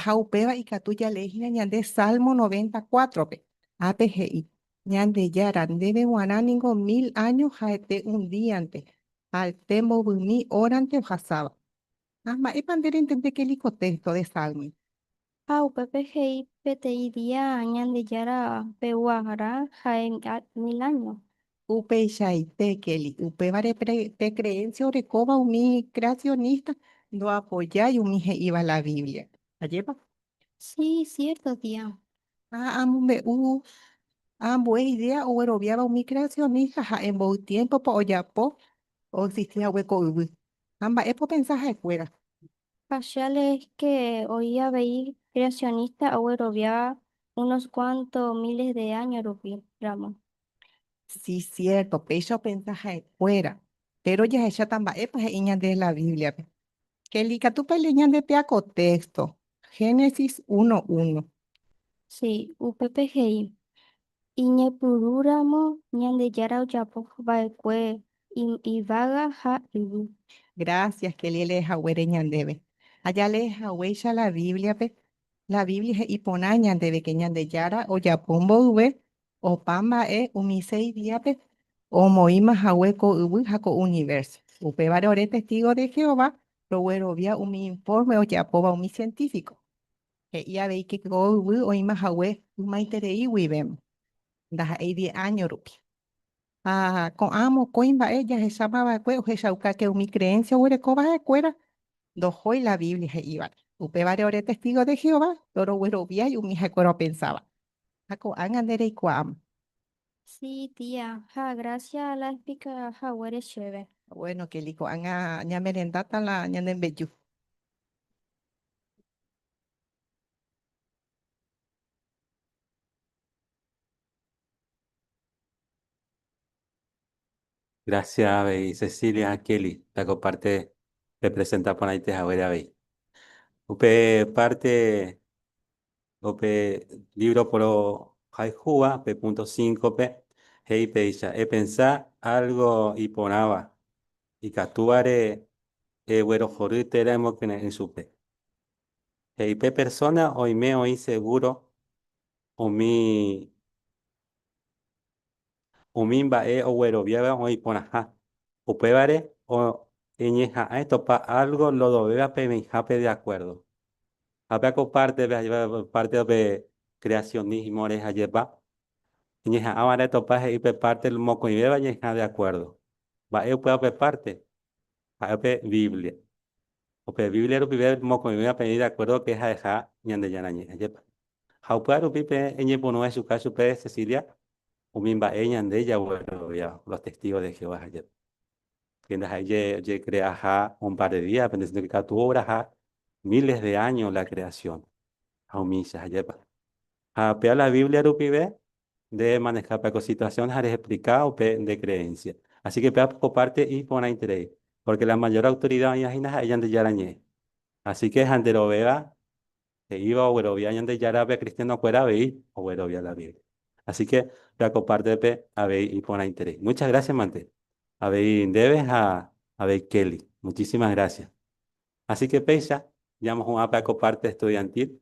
Ha upéva ikatu jalee hína ñande Salmo 94-pe. Ápe he'i, Ñandejára, ndéve g̃uarã ningo mil áño ha'ete un díante, ha'ete mbovymi órante ohasáva. Ha mba'épa nde rentende Kelly ko téxto de Salmo? Ha upépe he'i peteĩ día Ñandejára peguarã ha'e mil áño. Upeichaite, Kelly, upévare pe creencia orekóva umi creacionista ndoapoyái umi he'íva la Biblia. Ajépa? Sí, cierto, tía. Ha amombe'u ambue idea ogueroviáva umi creacionista ha'e mboy tiémpopa ojapo oexisti hague ko yvy. Ha mba'épa opensa ha'ekuéra? Faciales es que oĩ avei creacionista ogueroviáva unos cuantos miles de años rupi ramo. Si, cierto, péicha opensa ha'ekuéra. Péro jahecháta mba'épa he'i ñande la Bíbliape. Kelly, ikatúpa elee ñandepea ko téxto? Génesis 1, 1. Sí, upépe he'i, Iñepyrũramo Ñandejára ojapo va'ekue yvága ha yvy. Gracias, Kelly elee haguére ñandéve. Ha jalee haguéicha la Bíbliape, la Biblia he'i porã ñandéve ke Ñandejára ojapo mboyve Opa mba'e umi seis díape omoĩma hague ko yvy ha ko univérso. Upévare ore testígo de Jehová roguerovia umi infórme ojapóva umi sientífiko. He'i avei ke ko yvy oĩma hague ymaiterei guivéma, ndaha'éi diez áño rupi. Ha ko'ã mokõi mba'e jahecháma va'ekue ohechauka ke umi kreénsia oguerekóva ha'ekuéra ndohói la Biblia he'ívare. Upévare ore testígo de Jehová ndorogueroviái umi ha'ekuéra opensáva. Ha ko'ág̃a nde reikuaáma. Sí, tía, ha gracia la explica haguére chéve. Bueno, Kelly, ko'ág̃a ñamerendáta la ñane mbeju. Gracias avei Cecilia ha Kelly, la comparte representa porãite haguére avei. Upe parte Upe lívro porohayhúva pe púnto cíncope he'i péicha, Epensa álgo iporãva ikatúvare eguerohory térã emokyre'ỹ chupe. He'i pe persóna oime oĩ segúro umi umi mba'e ogueroviáva oĩ porãha. Upévare eñeha'ã etopa álgo lodovéva pemeĩhápe de akuérdo. Ha pe ko pártepe ajépa párte pe kreasionísmore ajépa eñeha'ã va'erã etopa he'i pe párte mokõivéva ñaĩha de akuérdo. Mba'e upéva pe párte? Ha'e pe Biblia. Upe Biblia rupive mokõivéva peĩ de akuérdo ke ha'eha Ñandejára Ñe'ẽ ajépa. Ha upéva rupi pe eñepyrũ echuka chupe Cecilia umi mba'e ñande jagueroviáva, los testigos de Jehová jepe. Ke ndaha'éi ojecreaha un par de días, pende sino que katu oraha miles de años la creación. Ha umícha jepa. Ha péa la Biblia rupive nde maneja pe ko situación ha reexplica upe nde creencia. Así que péa ko parte iporãiterei, porque la mayor autoridad oĩva hína ha'e Ñandejára Ñe'ẽ. Así que ha nderovéva He'íva oguerovia Ñandejárape cristiano-kuéra avei oguerovia la Biblia. Así que pe ko pártepe avei iporãiterei. Muchas gracias mante. Avei ndéve ha avei Kelly. Muchísimas gracias. Así que péicha ñamohu'ã pe ko parte estudiantil.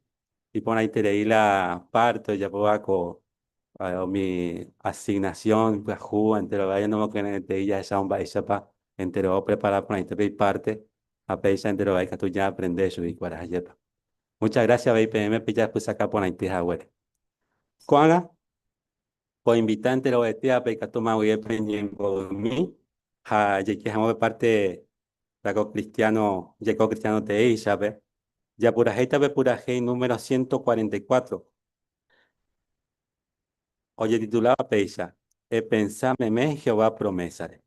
Iporãiterei la parte ojapóva ko umi asignación pyahu enterove ñanemokyre'ỹetei jahecha mba'éichapa enterove oprepara porãite pe iparte ha péicha enterove ikatu ñaaprende chuguikuéra. Ajépa. Muchas gracias avei peẽme pejapysaka porãite haguére. Ko'ág̃a, poinvita enterovetévape ikatúma guive peñemboymi ha jaike hag̃ua pe parte rako cristiano, jeko cristiano teéichape, japurahéita pe purahéi número 144, ojetituláva péicha, Epensa meme Jehová promésare.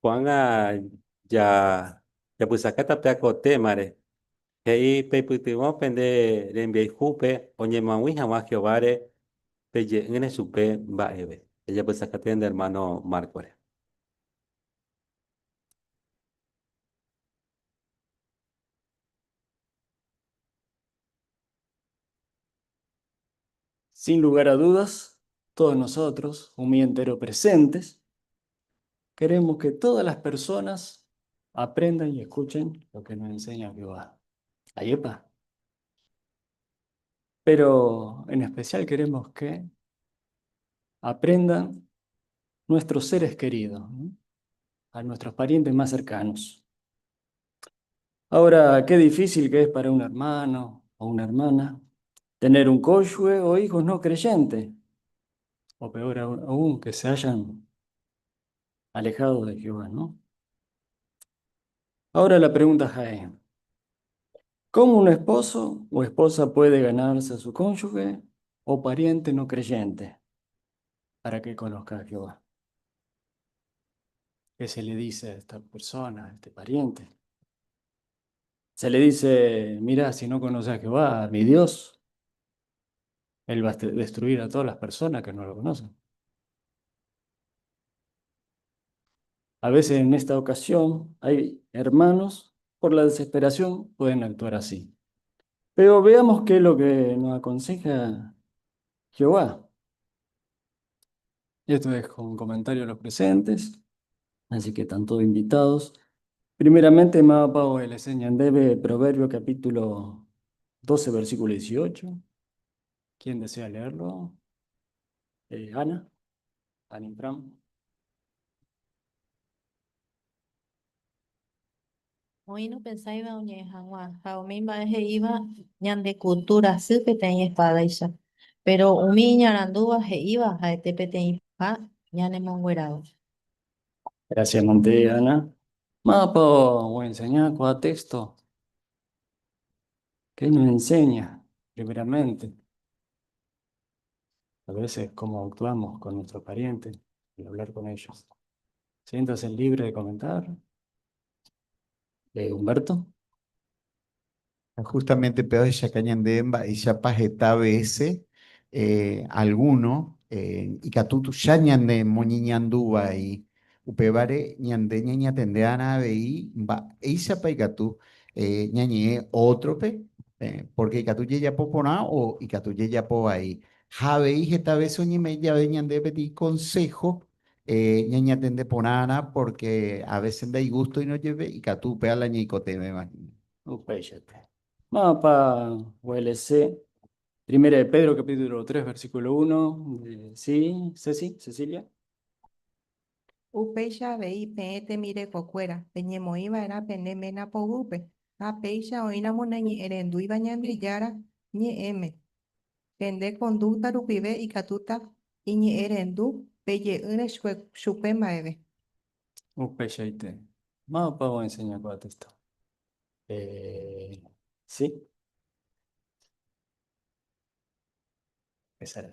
Ko'ág̃a jajapysaka tapia ko témare, he'i peipytyvõ pende rembiayhúpe oñemoag̃ui hag̃ua Jehováre peje'ỹre chupe mba'eve. Jajapysaka ñande ermáno Márcore. Sin lugar a dudas, todos nosotros, umi entero presentes, queremos que todas las personas aprendan y escuchen lo que nos enseña Jehová. Ayepa. Pero en especial queremos que aprendan nuestros seres queridos, ¿no? a nuestros parientes más cercanos. Ahora, qué difícil que es para un hermano o una hermana tener un cónyuge o hijos no creyentes, o peor aún, que se hayan alejado de Jehová, ¿no? Ahora la pregunta, Jaé, ¿cómo un esposo o esposa puede ganarse a su cónyuge o pariente no creyente para que conozca a Jehová? ¿Qué se le dice a esta persona, a este pariente? Se le dice, mira, si no conoces a Jehová, a mi Dios, Él va a destruir a todas las personas que no lo conocen. A veces en esta ocasión hay hermanos, por la desesperación, pueden actuar así. Pero veamos qué es lo que nos aconseja Jehová. Esto es con comentario a los presentes, así que están todos invitados. Primeramente, mapa o el debe Proverbio capítulo 12, versículo 18. ¿Quién desea leerlo? Ana, Ana Impram. Oĩ nopensáiva oñe'ẽ hag̃ua ha umi mba'e he'íva ñande rasy peteĩ espádaicha, péro umi iñarandúva he'íva ha'ete peteĩ pohã ñanemongueráva. Gracias, Monte, Ana. Mapa o enseñar cuál texto. ¿Qué nos enseña? Primeramente, a veces cómo actuamos con nuestros parientes al hablar con ellos. Siéntase libre de comentar. Humberto. Justamente pe ohechaka ñande mba'éichapa heta vece alguno ikatu tuicha ñane moñeñandu vai. Upévare ñande ñañatende'arã avei mba'éichapa ikatu ñañe'ẽ ótrope, porque ikatu jajapo porã o ikatu jajapo vai. Ha avei heta vece oñeme'ẽ jave ñande peteĩ consejo ñañatende porãrã porque a veces ndaigústoirõ jepe ikatu upéva la ñaikotevẽva hína. Upéichate. Mapa ULC, Primera de Pedro, capítulo 3, versículo 1. Sí, Ceci, Cecilia. Upéicha avei peẽ tembirekokuéra, peñemoĩva'erã pene ména poguýpe, ha péicha oĩramo naiñe'ẽrendúiva Ñandejára ñe'ẽme. Pende conducta rupive ikatúta iñe'ẽrendu peje'ỹre chupe mba'eve. Upeichaite. Mávapa oenseña ko'ã texto? Sí. Empezará.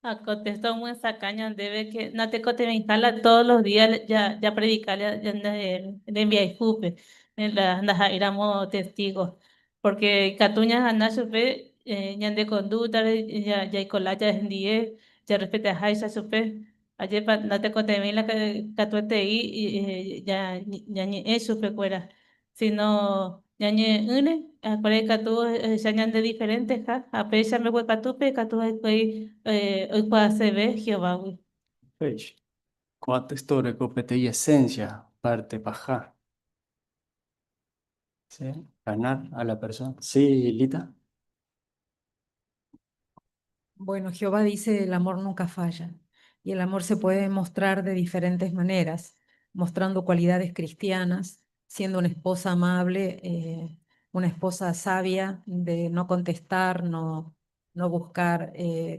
Ha ko texto omyesakã ñandéve que natekotevẽiha la todos los días japredica ñande rembiayhúpe, ndaha'éiramo testigo. Porque ikatu ñaha'ã chupe ñande conducta-re jaiko lája hendie, jarrespetaháicha chupe. Ajépa natekotevẽi la katuetei ñañe'ẽ chupekuéra, sino ñañe'ẽ'ỹre ha'ekuéra ikatu ohecha ñande diferenteha ha péicha mbeguekatúpe ikatu hikuái oikuaaseve Jehovágui. Péicha, ko'ã texto oreko peteĩ esencia parte paha. ¿Sí? Ganar a la persona. Sí, Lita. Bueno, Jehová dice el amor nunca falla y el amor se puede mostrar de diferentes maneras, mostrando cualidades cristianas, siendo una esposa amable, una esposa sabia, de no contestar, no buscar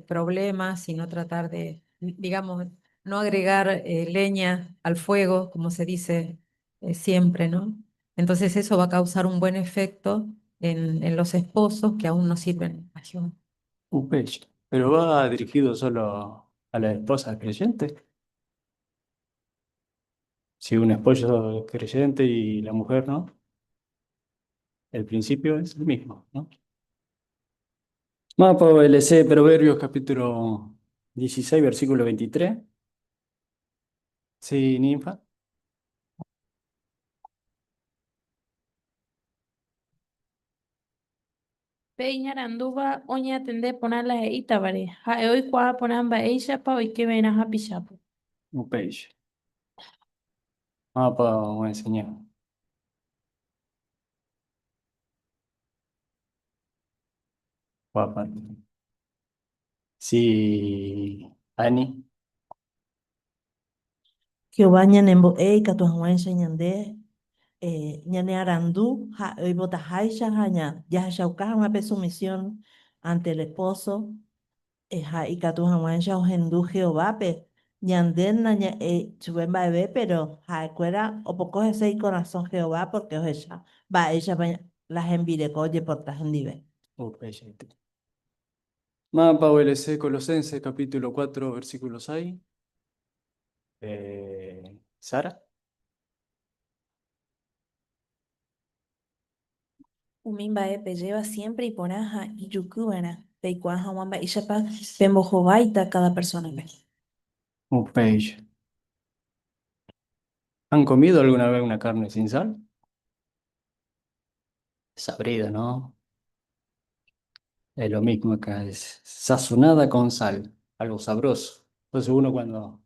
problemas, sino tratar de, digamos, no agregar leña al fuego, como se dice siempre, ¿no? Entonces eso va a causar un buen efecto en los esposos que aún no sirven a Jehová. Upéicha. Pero va dirigido solo a la esposa creyente. Si un esposo es creyente y la mujer no, el principio es el mismo, ¿no? Mapa LC, Proverbios capítulo 16, versículo 23. Sí, ninfa. Pe iñarandúva oñatende porã la he'ítavare, ha'e oikuaa porã mba'éichapa oikeva'erã hapichápe. Upéicha. Mapa oenseña. Guapa. Sí, Ani. Jehová ñanembo'e ikatu hag̃uáicha ñande ñanearandu ha'e oipotaháicha ha jahechauka hag̃ua pe sumisión ante el esposo ha ikatu hag̃uáicha ohendu Jehovápe. Ñande naña'éi chupe mba'eve, péro ha'ekuéra opoko hese ikorasõ Jehová pórke ohecha mba'éichapa la hembireko ojeporta hendive. Upeichaite. Mapa OLC Colosenses capítulo 4 versículo 6. Sara. Umi mba'e pejéva siémpre iporã ha ijuky va'erã, peikuaa hag̃ua mba'éichapa pembohováita káda persónape. Upéicha. ¿Han comido alguna vez una carne sin sal? Sabrida, ¿no? Es lo mismo acá, es sazonada con sal, algo sabroso. Entonces uno cuando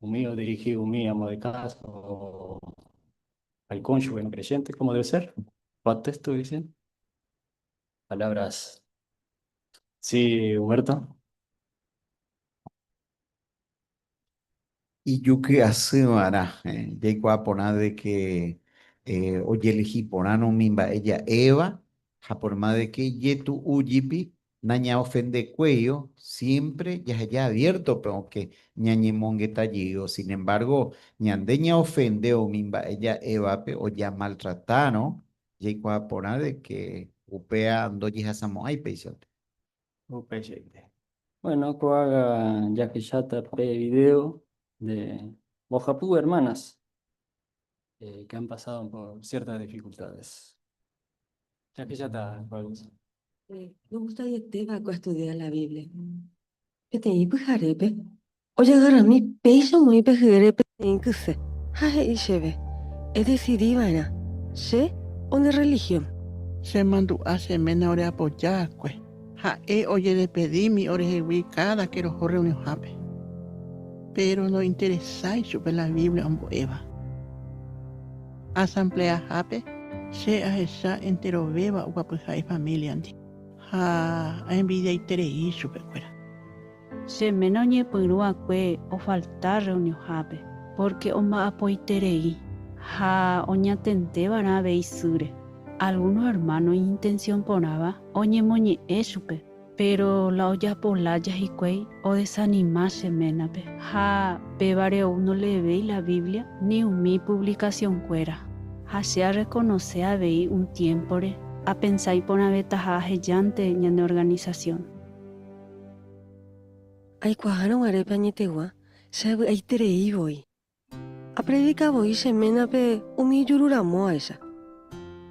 un dirige un amo de casa o al cónyuge no creyente, ¿cómo debe ser? ¿Cuánto estoy diciendo? Palabras. Sí, Humberto. Ijuky asy va'erã, jaikuaa porã de que ojelegi porãrõ umi mba'e ja'éva ha por más de que ijetu'u jipi nañaofendekuéio, siempre jaheja abierto pe okẽ ñañemongeta jeývo. Sin embargo, ñande ñaofende umi mba'e ja'évape o jamaltratárõ, jaikuaa porã de que upéa ndojehasamo'ãi péichante. Upeichaite. Bueno, ko'ág̃a jahecháta pe video de mbohapy hermanas que han pasado por ciertas dificultades. Jahecháta ko'ág̃a. Me gustaite va'ekue astudia la Biblia. Peteĩ pyharépe ojagarrami péicha omoĩ pe hyére peteĩ kyse ha he'i chéve, Edesidi va'erã, che o nde rrelihión. Che mandu'a che ména oreapoja akue. Ha'e ojedespedími orehegui káda ke roho rreunionhápe. Péro nointeresái chupe la Biblia ombo'éva. Asambleahápe che ahecha enterovéva oguapyha ifamíliandi ha aenvidiaiterei chupekuéra. Che ména oñepyrũ va'ekue ofalta rreunionhápe, pórke omba'apoiterei ha oñatende va'erã avei sýre. Algúno ermáno iñintensión porãva oñemoñe'ẽ chupe, péro la ojapo lája hikuái odesanima che ménape, ha pévare ou ndoleevéi la Biblia ni umi puvlikasionkuéra. Ha che arrekonose avei un tiémpore apensa iporãvetaha ahejánte ñane organisasión. Aikuaárõ guare pe añetegua, che avy'aiterei voi. Apredika voi che ménape umi ijuru ramóvaicha.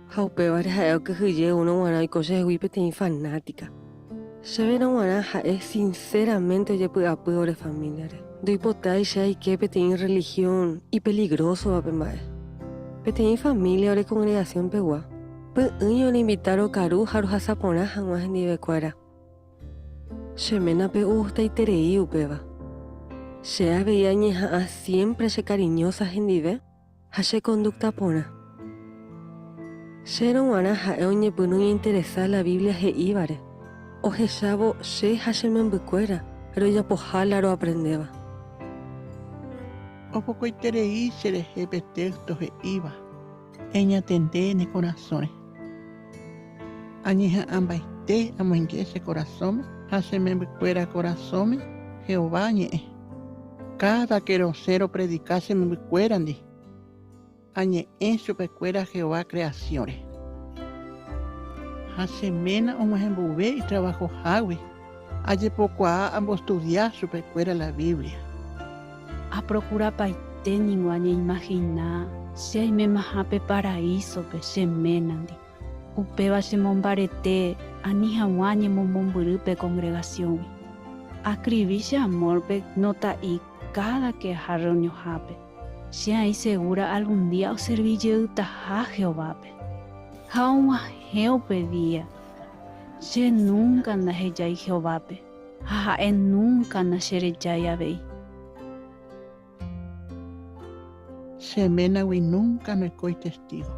Ha upévare ha'e okyhyje oúrõ g̃uarã oiko chehegui peteĩ fanátika. Chéverõ g̃uarã ha'e sinceramente ojepy'apy ore famíliare. Ndoipotái che aike peteĩ rrelihión ipeligrósovape mba'e. Peteĩ família ore kongregasión-pegua, py'ỹi oreinvita rokaru ha rohasa porã hag̃ua hendivekuéra. Che ménape ogustaiterei upéva. Che avei añeha'ã siémpre chekariñósa hendive ha chekondúkta porã. Chérõ g̃uarã ha'e oñepyrũ iñinteresa la Biblia he'ívare, ohechávo che ha che membykuéra rojapoha la roaprendéva. Opokoiterei cherehe pe téxto he'íva, Eñatende ne korasõre. Añeha'ãmbaite amoinge che korasõme ha che membykuéra korasõme Jehová ñe'ẽ. Káda ke rosẽ ropredika che membykuérandi, añe'ẽ chupekuéra Jehová kreasiõre. Ha che ména og̃uahẽ mboyve itravahohágui, ajepokuaa ambostudia chupekuéra la Biblia. Aprokurapaite. Cheite ningo añeimagina che aimemaha pe paraísope che ménandi. Upéva chemombarete ani hag̃ua añemomombyry pe kongregasióngui. Askrivi che amórpe nota'i káda ke aha rreunionhápe. Che aĩ segúra algún día oservi jeytaha Jehovápe. Ha og̃uahẽ upe día, che núnka ndahejái Jehovápe ha ha'e núnka ndacherejái avei. Che ménagui núnka ndoikói Testígo,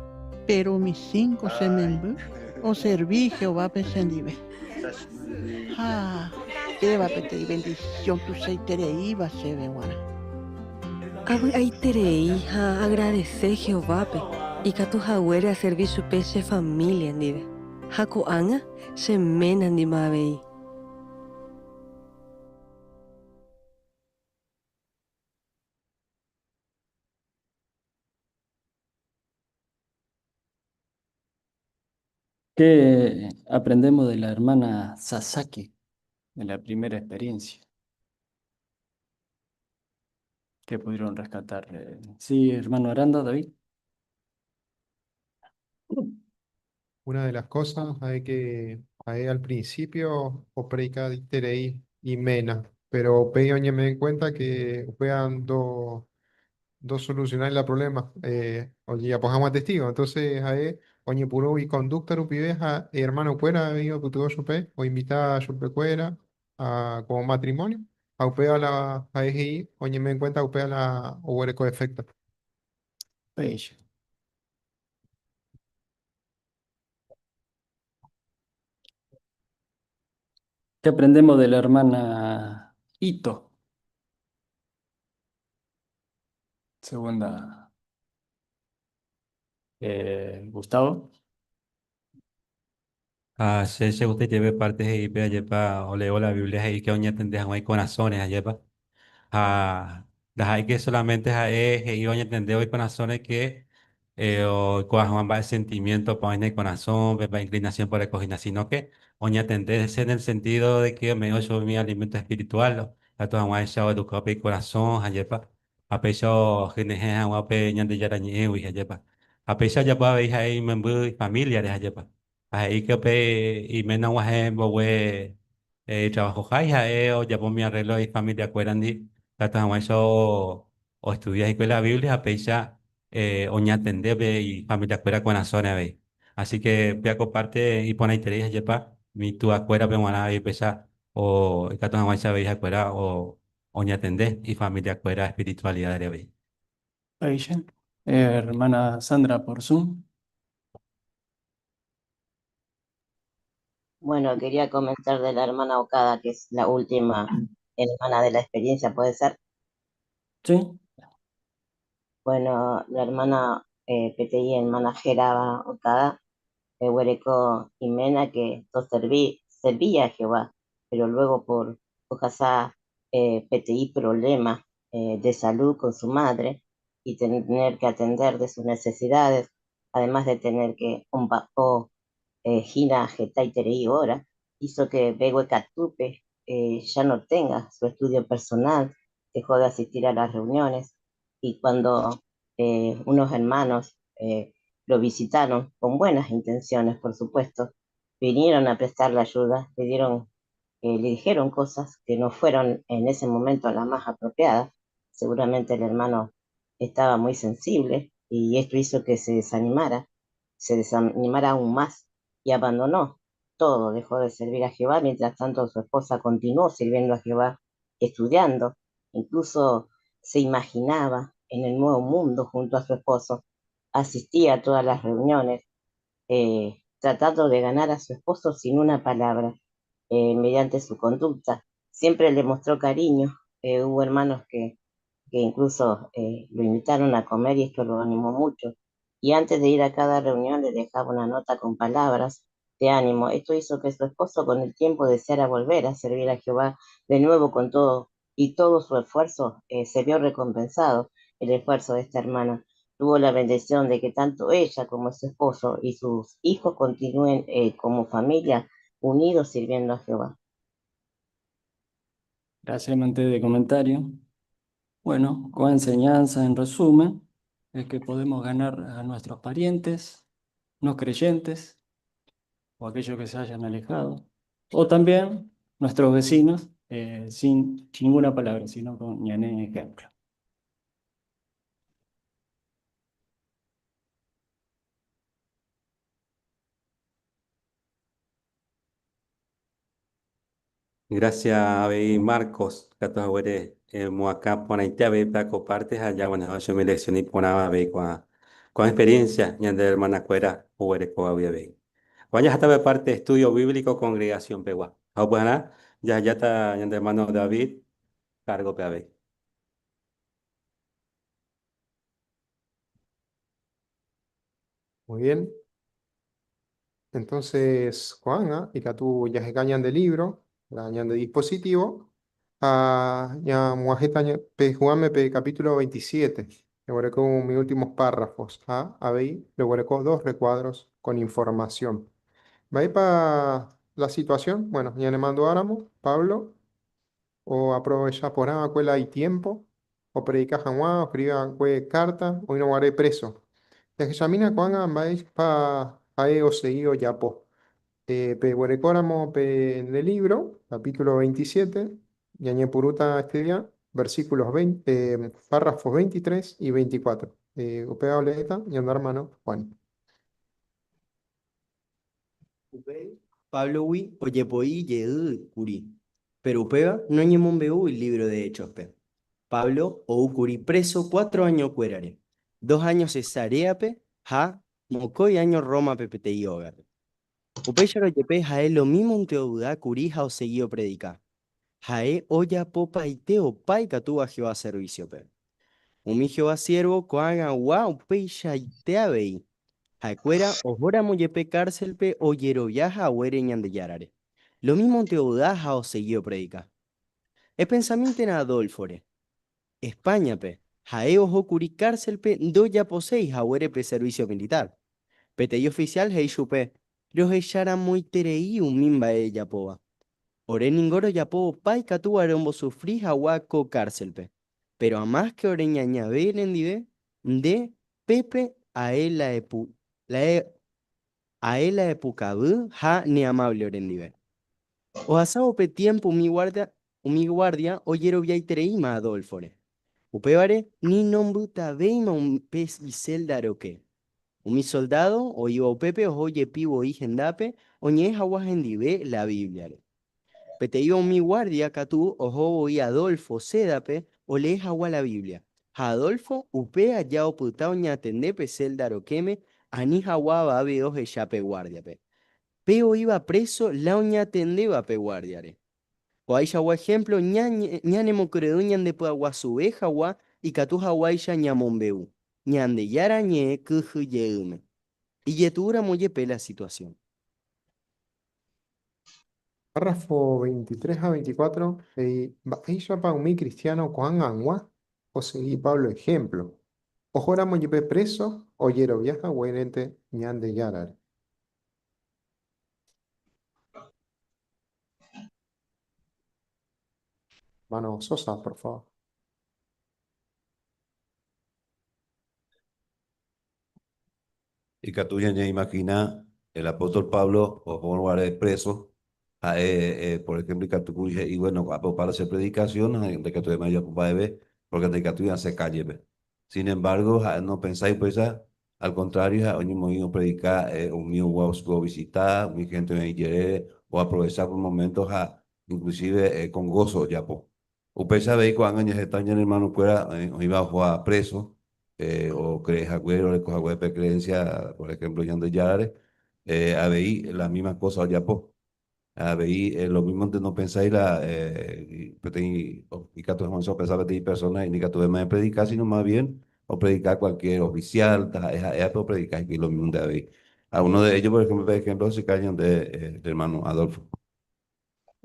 péro umi cinco che memby oservi Jehovápe chendive. Ha péva peteĩ vendisión tuichaitereíva chéve g̃uarã. Avy'aiterei ha aagradese Jehovápe ikatu haguére aservi chupe che família ndive, ha ko'ág̃a che ménandima avei. ¿Qué aprendemos de la hermana Sasaki de la primera experiencia? ¿Qué pudieron rescatar? Sí, hermano Aranda, David. Una de las cosas hay que hay al principio o predica y mena, pero pe oñe me den cuenta que puedan do, do solucionar el problema. Oye, ya pongamos testigo. Entonces, ahí, oñe puro y conducta rupiveja, hermano cuera, iba putuvo supe, o invita a supe cuera, a, como matrimonio, a upea la AEGI, oñe me den cuenta upea la o efecto. Page. ¿Qué aprendemos de la hermana Ito? Segunda. Gustavo. Ah, che, che gusta lleve parte he'ipe ajépa oleo la Biblia he'i que oñatende hag̃ua ikorasõre ajépa. Ha ndaha'éike solamente ha'e he'i oñatendévo ikorasõre que oikuaa hag̃ua mba'e sentimiento-pa oĩne ikorasõpe, mba'e inclinación-pa oreko hína, sino que oñatendese en el sentido de que ome'ẽ ochupe umi alimento espiritual ikatu hag̃uáicha oeduka upe ikorasõ ajépa. Ha péicha ohenyhẽ hag̃ua upe Ñandejára ñe'ẽgui ajépa. Ha péicha ojapo avei ha'e imemby ifamíliare ajépa. Ha he'i ke upe iména og̃uahẽ mbogue itrabajohái ha'e ojapo umi arreglo ifamiliakuérandi ikatu hag̃uáicha oestudia hikuái la Biblia ha péicha oñatende pe ifamiliakuéra korasõre avei. Así que upéva ko parte iporãiterei ajépa umi tuakuérape g̃uarã avei péicha ikatu hag̃uáicha avei ha'ekuéra oñatende ifamiliakuéra espiritualidad-re avei. Péicha. Hermana Sandra por Zoom. Bueno, quería comentar de la hermana Okada, que es la última hermana de la experiencia, ¿puede ser? Sí. Bueno, la hermana PTI, hermana Geraba Okada, Huereco Jimena, que serví, servía a Jehová, pero luego por Ojasá PTI problema de salud con su madre y tener que atender de sus necesidades, además de tener que un o Gina Jetaiterei hora, hizo que Begue Catupe ya no tenga su estudio personal, dejó de asistir a las reuniones y cuando unos hermanos lo visitaron, con buenas intenciones, por supuesto, vinieron a prestarle ayuda, le dieron, le dijeron cosas que no fueron en ese momento las más apropiadas. Seguramente el hermano estaba muy sensible y esto hizo que se desanimara aún más y abandonó todo, dejó de servir a Jehová. Mientras tanto, su esposa continuó sirviendo a Jehová, estudiando, incluso se imaginaba en el nuevo mundo junto a su esposo, asistía a todas las reuniones, tratando de ganar a su esposo sin una palabra, mediante su conducta. Siempre le mostró cariño, hubo hermanos que incluso lo invitaron a comer y esto lo animó mucho. Y antes de ir a cada reunión le dejaba una nota con palabras de ánimo. Esto hizo que su esposo con el tiempo deseara volver a servir a Jehová de nuevo con todo, y todo su esfuerzo se vio recompensado, el esfuerzo de esta hermana. Tuvo la bendición de que tanto ella como su esposo y sus hijos continúen como familia unidos sirviendo a Jehová. Gracias, amante de comentario. Bueno, con enseñanza en resumen, es que podemos ganar a nuestros parientes no creyentes o aquellos que se hayan alejado, o también nuestros vecinos, sin ninguna palabra, sino con ñane ejemplo. Gracias, avei Marcos, katu haguére moakã porãite avei pe akopárte ha jaguanaha umi lección iporãva avei ko'ã experiencia ñande hermana-kuéra oguerekóvagui avei. Ko'ã jaháta pe parte estudio bíblico congregación pegua. Ha upearã jahejáta ñande hermano David cargo-pe avei. Muy bien. Entonces, ko'ág̃a ikatu jaheka ñande libro, la ñande dispositivo, ha ñamog̃uahẽta pe Juanme pe capítulo 27. Roguereko umi últimos párrafos ha avei roguereko dos recuadros con información. Mba'épa la situación? Bueno, ñanemandu'áramo, Pablo oaprovecha porã va'ekue la itiémpo opredika hag̃ua, oskrivi va'ekue kárta oĩrõ guare préso. Jahechamína ko'ág̃a mba'épa ha'e osegi ojapo. Peguerekóramo pe nde lívro, capítulo 27, ñañepyrũta estudia versículos 20, párrafos 23 y 24. Upéva oleéta ñande ermáno Juan. Upéi Páblogui ojepoi jey kuri, péro upéva noñemombe'úi lívro de Héchospe. Pablo ou kuri préso cuatro añokuérare, dos áño Cesaréape ha mokõi áño Rómape peteĩ ógape. Upéicharõ jepe ha'e lomímonte ovy'a kuri ha osegi opredika. Ha'e ojapopaite opa ikatúva Jehová servísiope. Umi Jehová siérvo ko'ag̃agua upeichaite avei. Ha'ekuéra ohóramo jepe kárselpe ojerovia haguére Ñandejárare. Lomímonte ovy'a ha osegi opredika. Epensamíntena Adólfore. Espáñape, ha'e oho kuri kárselpe ndojaposéi haguére pe servísio militár. Peteĩ ofisiál he'i chupe, Rohecharamoiterei umi mba'e ejapóva. Ore ningo rojapo opa ikatúva rombosufri hagua ko kárselpe. Péro amáske ore ñañave nendive, nde, pépe ae la epu, la e, ae la epukavy ha neamávle orendive. Ohasávo pe tiémpo umi guárdia, umi guárdia ojeroviaitereíma Adólfore. Upévare ni nombytavéima pe isélda roke. Umi soldádo oĩva upépe oho jepi voi hendápe oñe'ẽ hag̃ua hendive la Bíbliare. Peteĩva umi guárdia katu oho voi Adolfo sédape olee hag̃ua la Biblia, ha Adolfo upe aja opyta oñatende pe sélda rokẽme ani hag̃ua avave ohecha pe guárdiape. Pe oĩva préso la oñatendéva pe guárdiare. Ko'ãichagua ehémplo ñanemokyre'ỹ ñandepy'aguasuve hag̃ua ikatu haguáicha ñamombe'u Ñandejára ñe'ẽ kyhyje'ỹme. Ijetu'úramo jepe la situasión. Párrafo 23 ha 24 he'i mba'éichapa umi kristiáno ko'ag̃agua osegi Pablo ehémplo, ohóramo jepe préso ojerovia haguérente Ñandejárare. Mano Sosa, por favor. Ikatu ñañeimagina el apóstol Pablo ohórõ guare preso, ha'e, por ejemplo, ikatu kuri he'i, bueno, ko'ápe opa che predicación ha ndaikatuvéima ajapo mba'eve, porque ndaikatúi asẽ kállepe. Sin embargo, ha'e nopensái upéicha, al contrario, ha'e oñemoĩ opredika umi ovisita, umi hénte oĩ ijerére, oaprovecha por momento ha inclusive con gozo ojapo. Upéicha avei ko'ág̃a ñaheta ñane hermano-kuéra oĩva ohóva preso, ocree haguére, oreko haguére pe creencia, por ejemplo, Ñandejárare, avei la misma cosa ojapo. Avei lo mismo nopensái la peteĩ ikatu hag̃uáicha opensa peteĩ persona ikatuvéma epredika, sino más bien opredika cualquier oficial, taha'e ha'évape opredika hikuái lo mismo avei. Ha uno de ellos, por ejemplo, pe ejemplo oseka ñande el hermano Adolfo.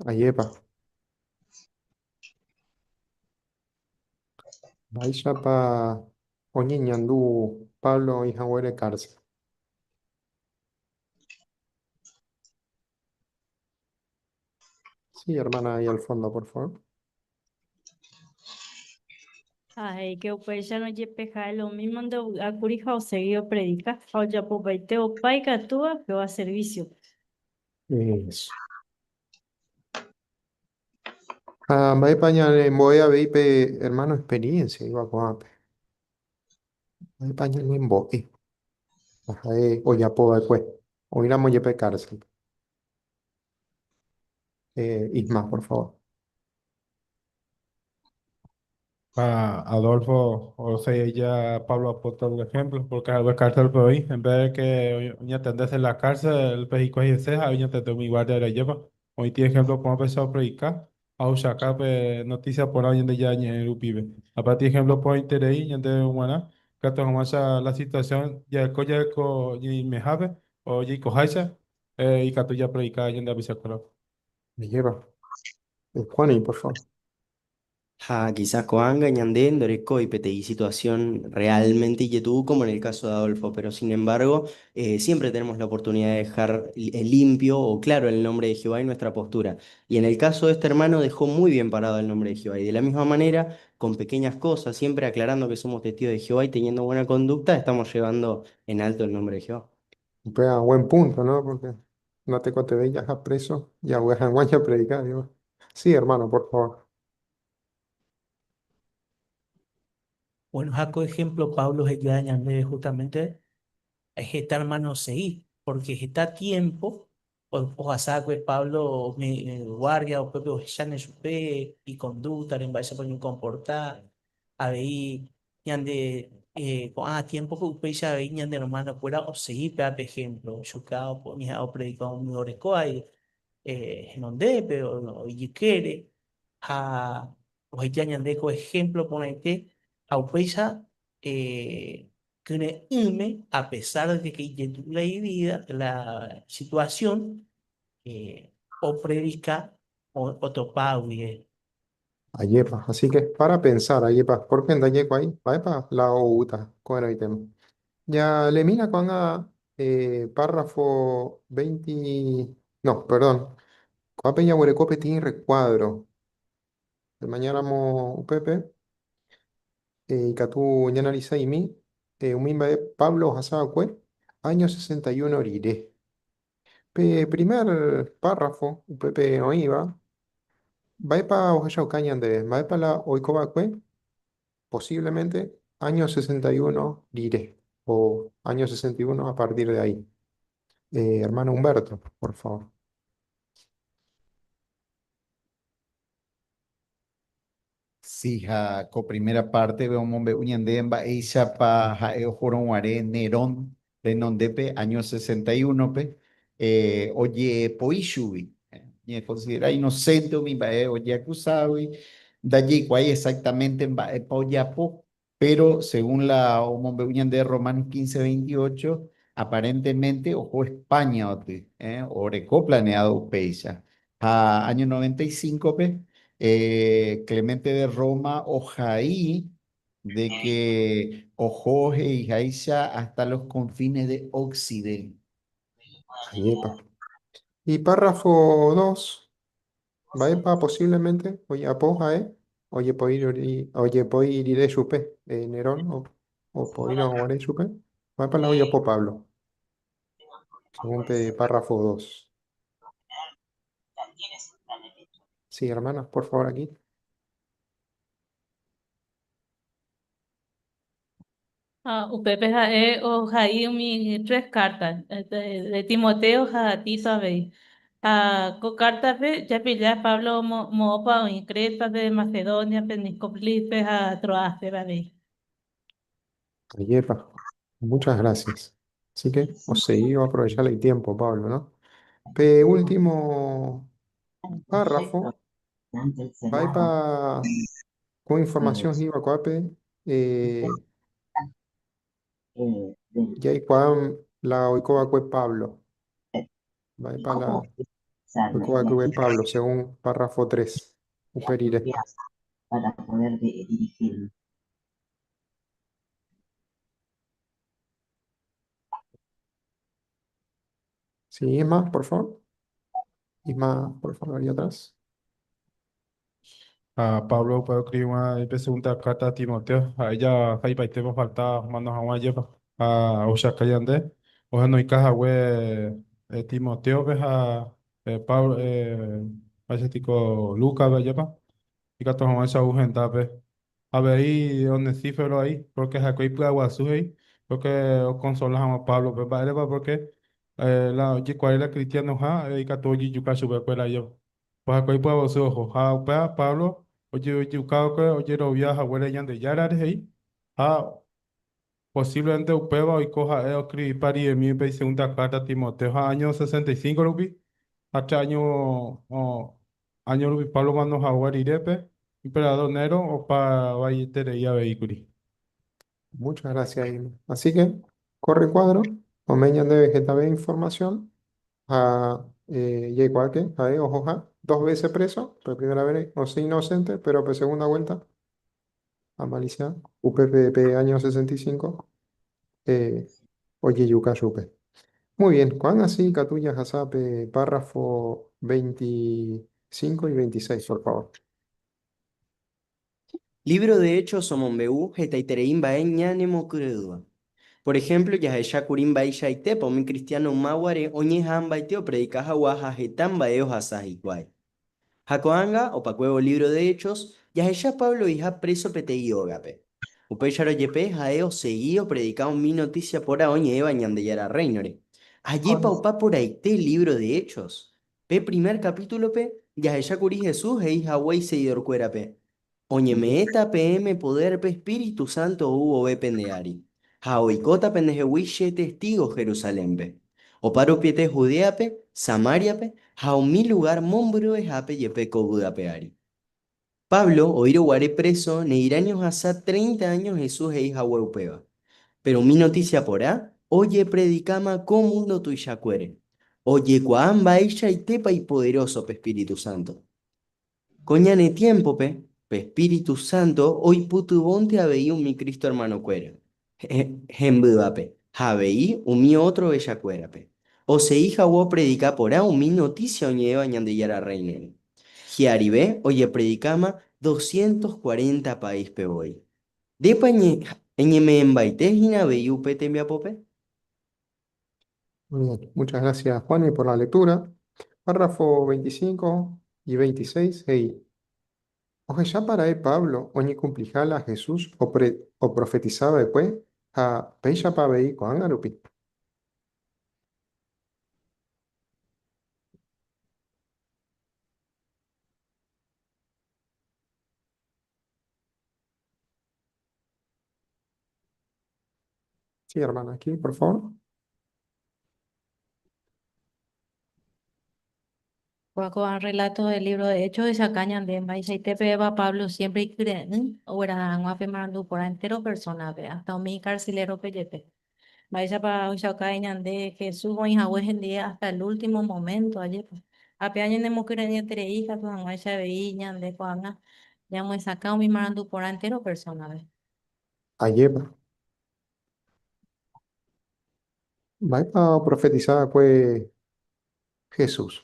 Ajépa. Mba'éichapa oñeñandu Pablo oĩ haguére cárcel? Sí, hermana, ahí al fondo, por favor. Ha he'íke upéicharõ jepe ha'e lomímonte ovy'ákuri ha osegi opredika ha ojapopaite opa ikatúva Jehová servísiope. Eso. Ha mba'épa ñanembo'e avei pe ermáno experiencia iva ko'ápe? Mba'épa ñanembo'e ha ha'e ojapo va'ekue oĩramo jepe kárselpe? Isma, por favor. A Adolfo, o sea, ella, Pablo apóstol de ejemplo, porque algo es cárcel pero hoy, en vez de que oñatendese en la cárcel, el pejico y ceja, oñatende mi guardia de la lleva. Hoy tiene ejemplo, como empezó a predicar, a sacar noticia por ahí donde ya en el pibe. Aparte, ejemplo, por interés, y de guaná, que la situación, ya co y me jabe, o y cojaisa, y que tú ya predicar, y de. Me lleva. Juani, por favor. Ha quizás ko'ág̃a ñande ndorekói peteĩ situación realmente inquietud como en el caso de Adolfo, pero sin embargo siempre tenemos la oportunidad de dejar limpio o claro el nombre de Jehová y nuestra postura. Y en el caso de este hermano dejó muy bien parado el nombre de Jehová. Y de la misma manera, con pequeñas cosas, siempre aclarando que somos testigos de Jehová y teniendo buena conducta, estamos llevando en alto el nombre de Jehová. Pega buen punto, ¿no? Porque no te cote ya preso, ya voy a predicar, digo. Sí, hermano, por favor. Bueno, Jaco, ejemplo, Pablo he'i justamente heta hermano seguí, porque heta tiempo, ohasakue Pablo mi guardia upépe ohecháne chupe iconducta mba'éichapa oñecomporta, avei ñande ko'ã tiempo upéicha avei ñande hermano-kuéra osegi péva pe ejemplo ochuka oñeha'ã opredika umi orekóva henondépe ijykére ha oheja ñande ko ejemplo porãite ha upéicha kyre'ỹme a pesar de que ijetu'u la ivida, la situación, opredika otopa guive. Ayepa. Así que para pensar, ayepa, ¿por qué ndajekuaái? Mba'épa la oúta ko'ẽrõitéma. Ya le mina ko'ág̃a párrafo 20. No, perdón. Ko'ápe jaguereko peteĩ recuadro. Mañáramo upépe, ikatu ñanalizaimi umi mba'e Pablo ohasava'ekue áño 61 rire. Pe primer párrafo upépe oĩva, mba'épa ohechauka ñandéve? Mba'épa la oikova'ekue posiblemente áño 61 rire o áño 61 a partir de ahí? Hermano Humberto, por favor. Sí, ha ko primera parte omombe'u ñande mba'éichapa ha'e ohorõguare Nerón renondépe año 61-pe ojepoi chugui. Oñekonsidera inocente umi mba'e ojeakuságui, ndajaikuaái exactamente mba'épa ojapo, Péro según la omombe'u ñande Romanos 15, 28, aparentemente oho España oty, oreko planeado upéicha. Ha año 95-pe, Clemente de Roma ohai de que oho he'iháicha hasta los confines de Occidente. Ayepa. Y párrafo 2, Mba'épa posiblemente ojapo ha'e ojepoi rire chupe Nerón opoírõ guare chupe? Mba'épa la ojapo Pablo? Según pe párrafo 2. Sí, hermanas, por favor, aquí. Ha upépe ha'e ohai umi tres kárta, de Timoteo ha Tito avei. Ha ko kártape japilla Pablo moõpa oĩ Crétape, Macedóniape, Nicópolispe ha Troáspe avei. Ayepa, muchas gracias. Así que os seguí a aprovechar el tiempo, Pablo, ¿no? Pe último párrafo, mba'épa ko información he'íva ko'ápe jaikuaa la oikova'ekue Pablo. Mba'épa la oikova'ekue Pablo según párrafo 3, upe rire. Sí, Isma, por favor. Isma, por favor, ahí atrás. A Pablo puede escribir una segunda carta a Timoteo, a ella sa'ipaite falta mano hag̃ua jepa ha ohechauka ñande ohenoika hague Timoteo-pe ha Pablo mba'éicha Lucas-pe jepa ikatu hag̃uáicha ou hendápe. Avei Onesíforo ahí, porque ha'ekuéra ipy'aguasu he'i, porque okonsola hag̃ua Páblope. Mba'érepa? Porque la ojekuaái la cristianoha ikatu ojejuka chupekuéra jepa. Pues ha'ekuéra ipy'aguasu oho. Ha upéva Pablo ojejuka va'ekue ojerovia haguére Ñandejárare he'i, ha posiblemente upéva oiko ha'e oskrivipa riremi pe isegunda kárta Timoteo ha áño 65 rupi, ha tres áño áño rupi Pablo omano hague rirépe, emperador Nero opa vaieterei avei kuri. Muchas gracias, Irma. Así que, corre cuadro, ome'ẽ ñandéve hetave información ha jaikuaáke ha'e ohoha dos veces preso, pe primera vez osẽ inocente, pero pe segunda vuelta Amalicia, upe pe año 65 ojejuka chupe. Muy bien, ko'ág̃a si ikatu jahasa pe párrafo 25 y 26, por favor. Libro de Hechos omombe'u hetaiterei mba'e ñanemokyre'ỹva. Por ehémplo, jahecha kuri mba'eichaitépa umi kristiáno yma guare oñeha'ãmbaite opredika hag̃ua ha heta mba'e ohasa hikuái. Ha ko'ág̃a, opakuévo lívro de Hechos, jahecha Pablo oĩha préso peteĩ ógape. Upéicharõ jepe ha'e osegi opredika umi notísia porã oñe'ẽva Ñandejára Rréinore. Ajépa opa porãite lívro de Hechos? Pe primer kapítulope jahecha kuri Jesús he'i hague isegidorkuérape, Oñeme'ẽta peẽme podér pe espíritu sánto ou vove pende ári, ha oikóta pendehegui che testígo Jerusalénpe, opa rupiete Judéape, Samáriape ha umi lugár mombyryvehápe jepe ko yvy ape ári. Pablo oĩrõ guare préso ne'irãni ohasa treinta áño Jesús he'i hague upéva. Péro umi notísia porã ojepredikáma ko múndo tuichakuére. Ojekuaa mba'eichaitépa ipoderóso pe espíritu sánto. Ko ñane tiémpope, pe espíritu sánto oipytyvõnte avei umi Cristo ermanokuéra hembývape ha avei umi ótro ovechakuérape, osegi hag̃ua opredika porã umi notísia oñe'ẽva Ñandejára Rréinore. Hi'arive ojepredikáma 240 paíspe voi. Ndépa eñeme'ẽmbaite hína avei upe tembiapópe? Muy bien, muchas gracias Juani por la lectura. Párrafo 25 y 26 he'i, Ohechápa ra'e Pablo oñekumpliha la Jesús oprofetisa va'ekue ha péichapa avei ko'ág̃a rupi? Sí, hermana, aquí, por favor. Ko'ã relato del libro de Hechos hesakã ñande mba'eichaite péva Pablo siempre ikyre'ỹ ogueraha hag̃ua pe marandu porã entero persona-pe, hasta umi icarcelero-pe jepe. Mba'éichapa ohechauka ñande Jesús oĩ hague hendive hasta el último momento, ajépa. Ha péva ñanemokyre'ỹeterei katu hag̃uáicha avei ñande ko'ág̃a ñamyesakã umi marandu porã entero persona-pe. Ajépa. Mba'épa oprofetisa va'ekue Jesús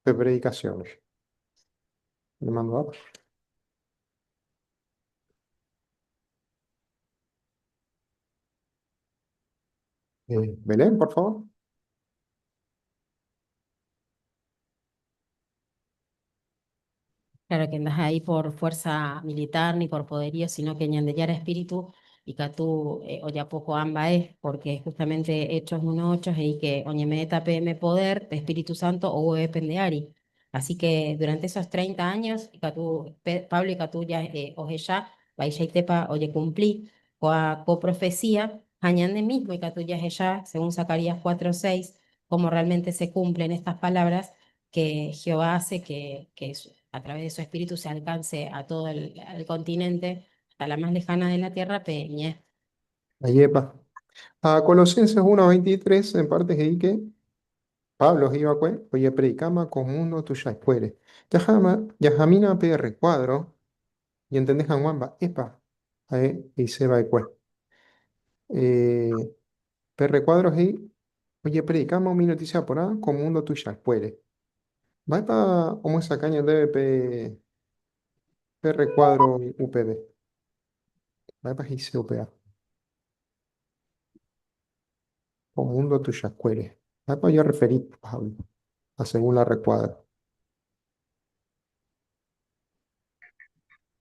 pe predikasión rehe? Nemandu'ápa? Belén, por favor. Claro que andás ahí por fuerza militar ni por poderío, sino que Ñandejára Espíritu ikatu ojapo ko'ã mba'e, porque justamente Hechos 1.8 he'i que oñeme'ẽta peẽme poder pe Espíritu Santo ou vove pende ári. Así que durante esos 30 años ikatu Pablo ikatu ja ohecha mba'eichaitépa ojekumpli ko'ã ko profecía ha ñande mismo ikatu jahecha, según Zacarías 4.6, cómo realmente se cumplen estas palabras que Jehová hace que a través de su espíritu se alcance a todo el continente, hasta la más lejana de la tierra, pe ñe. Ajépa. Ha Colosenses 1:23 en parte he'i que Pablo he'i va'ekue ojepredikáma ko múndo tuichaikuére. Jaháma, jahamína pe rrekuádro ñantende hag̃ua mba'épa ha'e he'ise va'ekue. Pe rrekuádro he'i, Ojepredikáma umi notísia porã ko múndo tuichakuére. Mba'épa omyesakã ñandéve pe Pe recuadro upépe. Mba'épa he'ise upéva? Ko mundo tuichakuére. Mba'épa ojerreferi Pablo a según la recuadro?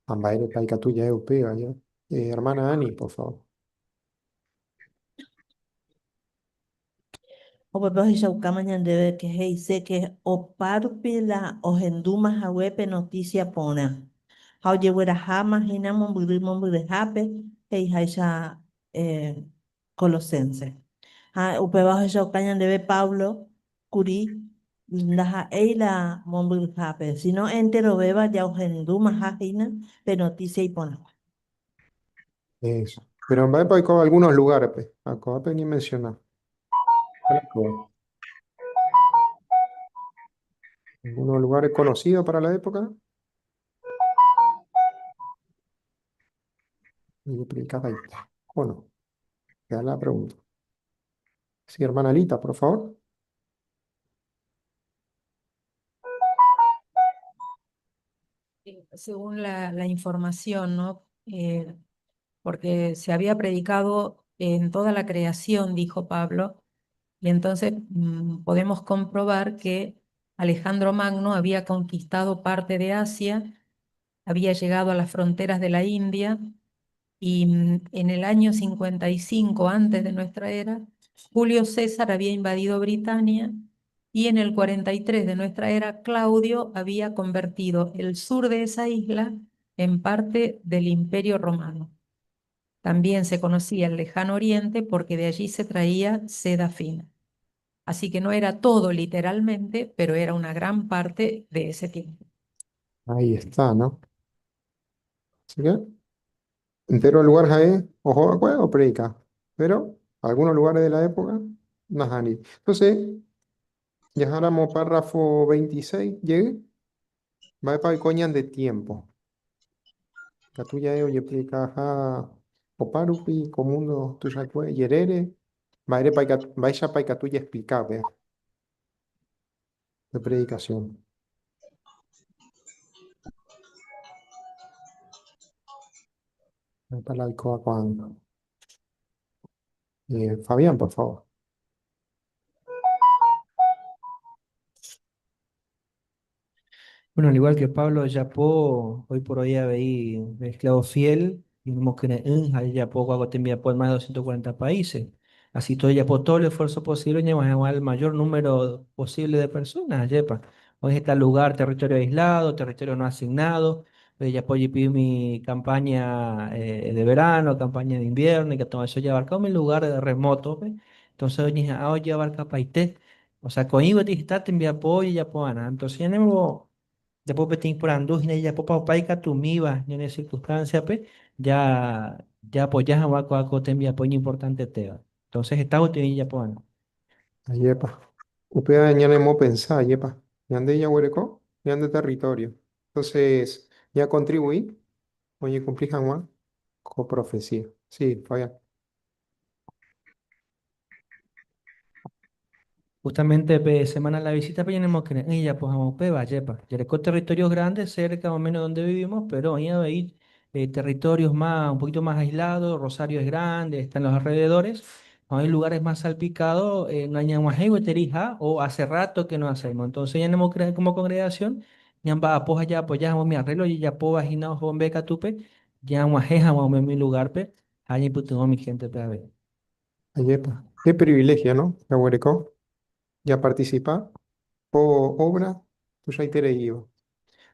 Ha mba'érepa ikatu ja'e upéva, ja? Hermana Ani, por favor. Upépe ohechaukáma ñandéve ke he'ise ke opa rupi la ohendúma hague pe notísia porã. Ha ojegueraháma hína mombyry mombyryhápe he'iháicha Colosenses. Ha upéva ohechauka ñandéve Pablo kuri ndaha'éi la mombyryhápe, síno enterovéva ja ohendúmaha hína pe notísia iporãva. Eso. Pero mba'épa oiko algunos lugares-pe? Ha ko'ápe oñemenciona. Algunos lugares conocidos para la época. Y predicaba ahí. ¿O no? Queda la pregunta. Sí, hermana Lita, por favor. Según la información, ¿no? Porque se había predicado en toda la creación, dijo Pablo, y entonces podemos comprobar que Alejandro Magno había conquistado parte de Asia, había llegado a las fronteras de la India, y en el año 55 antes de nuestra era, Julio César había invadido Britania, y en el 43 de nuestra era, Claudio había convertido el sur de esa isla en parte del Imperio Romano. También se conocía el lejano oriente porque de allí se traía seda fina. Así que no era todo literalmente, pero era una gran parte de ese tiempo. Ahí está, ¿no? Así que, entero lugar jae, ojo, o predica. Pero algunos lugares de la época, nahani. Entonces, ya párrafo 26, llegue, va pa coñan de tiempo. Katu ja'e ojepredica ha opárupi, ko mundo tuichakue jerére, mba'érepa mba'éichapa ikatu jaexplica upéva de predicación. Mba'épa la oikóva ko'ág̃a. Fabián, por favor. Bueno, al igual que Pablo Yapó, hoy por hoy avei esclavo fiel, y mismo que Yapó tembiapo en más de 240 países. Así todo Yapó todo el esfuerzo posible y al mayor número posible de personas, yepa. Hoy está lugar, territorio aislado, territorio no asignado. Yapó mi campaña de verano, campaña de invierno, y que todo eso ya abarcó mi lugar de remoto. ¿Ve? Entonces, hoy dije, ah, hoy abarca paite. O sea, con Ivo dijiste, te envía apoyo y ya ana. Entonces, ya no después petín por andújina y ya popa paika tumiba en circunstancia pe ya ya apoyas a waco a te envía apoyo importante teba. Entonces está útil ya po ana. Ayepa. Upéva ñanemo pensá, ayepa. Ñande jaguereko, ñande territorio. Entonces, ya contribuí, oye, cumplí hag̃ua ko profecía. Sí, Fabián. Justamente pe semana la visita pe tenemos que ya pues vamos pe yepa. Jerezco territorios grandes cerca más o menos donde vivimos, pero ahí hay territorios más un poquito más aislados, Rosario es grande, están los alrededores. Hay lugares más salpicados, no hay o o hace rato que no hacemos. Entonces ya tenemos que como congregación, ya va a poja ya apoyamos mi arreglo y ya po vagina beca tupe, ya mi lugar pe, ahí puto mi gente pe a ver. Ayepa. Qué privilegio, ¿no? Jaguereko. Ya participa po obra tuichaitereíva.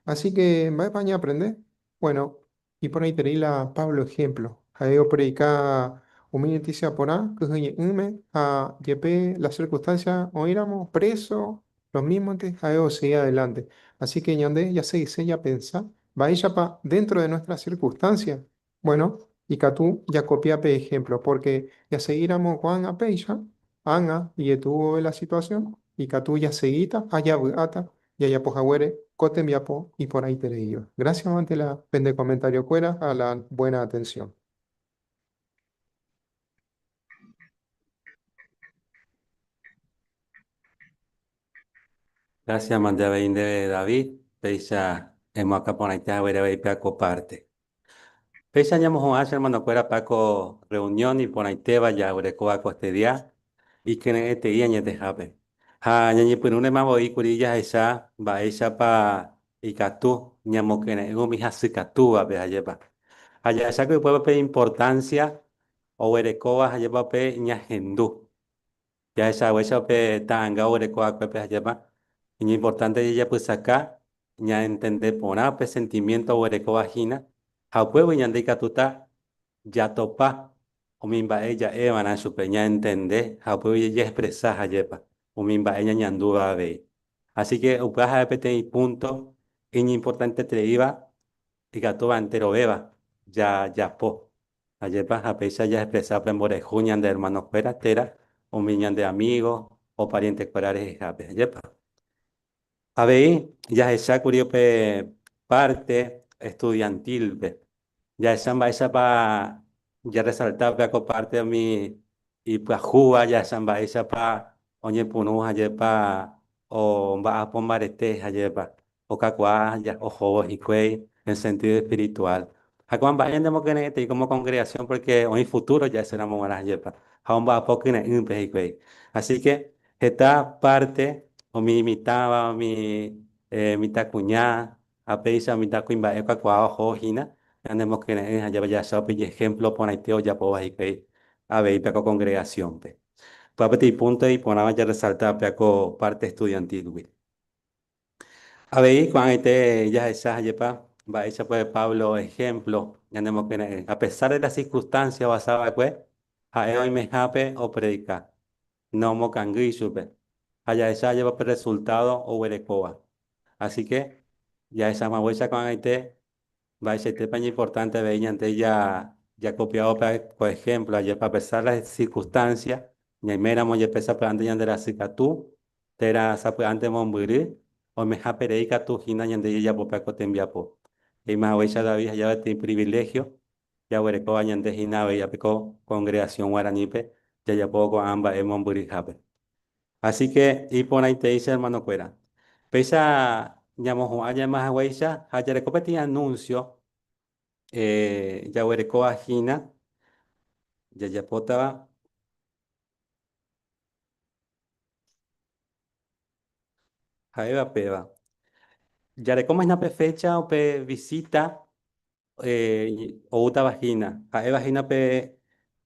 Así que, mba'épa ñaaprende? Bueno, y por ahí la Pablo ejemplo. Ha'e opredica umi noticia porã, kyhyje'ỹme, ha jepe la circunstancia oĩramo preso, los mismos antes, ha'e osegi adelante. Así que ñande ya se dice, ya pensá, mba'éichapa dentro de nuestra circunstancia. Bueno, ikatu jakopia pe ejemplo, porque ya seguíramo ko'ág̃a péicha, ág̃a ijetu'u la situación, ikatu jasegíta ha javy'áta jajapohaguére ko tembiapo iporãitereíva. Gracias ante la pende comentario kuéra a la buena atención. Gracias, mante avei ndéve David, péicha. Emoakã porãite haguére avei pe ako parte. Péicha ñamohu'ã che hermanokuéra pe ako reunión iporãitéva jaguerekóva ko este día ikyre'ỹetei añetehápe. Ha ñañepyrũrema voi kuri jahecha mba'éichapa ikatu ñamokyre'ỹ umi hasykatúvape, ajépa. Ha jahechákuri upéva pe importancia oguerekóva ajépa pe ñahendu. Jahechahaguéicha upe ta'anga oguereko va'ekuépe ajépa, iñimportánte jajapysaka ñaentende porã pe sentimiénto oguerekóva hína, ha upégui ñande ikatúta jatopa umi mba'e ja'eva'erã chupe, ñaentende ha upégui jajeexpresa ajépa umi mba'e ñañandúva avei. Así ke upéva ha'e peteĩ púnto iñimportantetereíva ikatúva enterovéva jajapo. Ajépa ha péicha jaexpresa pe mborayhu ñande ermanokuéra térã umi ñande amígo o parientekuéra rehehápe. Ajépa. Avei jahechákuri upe párte estudiantílpe. Jahecha mba'éichapa jarresalta upéva ko párte umi ipyahúva, jahecha mba'éichapa oñepyrũ ajépa omba'apo mbarete ajépa okakuaa ohóvo hikuái en sentido espiritual. Ha ko'ã mba'e ñanemokyre'ỹetei como congregación porque oĩ futuro ja'eséramo g̃uarã ajépa ha omba'apo kyre'ỹpe hikuái. Así que heta parte umi imitãva, umi mitãkuña ha péicha umi mitãkuimba'e okakuaa ohóvo hína ñanemokyre'ỹ ha jahecha upe ijehemplo porãite ojapóva hikuái avei pe ko congregación-pe. Upéva peteĩ punto iporãva jarresalta upéva ko parte estudiantil-gui. Avei ko'ag̃aite jahecha jepa mba'éichapa Pablo ehémplo ñanemokyre'ỹ. A pesar de las circunstancias ohasa va'ekue, ha'e oimehápe opredika, nomokangýi chupe, ha jahecha jepa pe rresultádo oguerekóva. Así ke jahecha haguéicha ko'ag̃aite Mba'eichaitépa iñimportánte avei ñande jakopiávo pe ko ehémplo, ajépa a pesar las circunstancias, ñaiméramo jepe sapy'ánte ñande rasy katu, térã sapy'ánte mombyry, oimehápe rei katu hína ñande jajapo pe ko tembiapo. He'íma haguéicha David ha jave peteĩ priviléhio jaguerekóva ñande hína avei ápe ko kongregasión guaranípe jajapóvo ko'ã mba'e mombyryhápe. Así que iporãitei che hermanokuéra. Péicha ñamohu'ã ñaima haguéicha ha jareko peteĩ anuncio jaguerekóva hína jajapótava. Ha'éva péva. Jarekóma hína pe fecha upe visita oútava hína. Ha'éva hína pe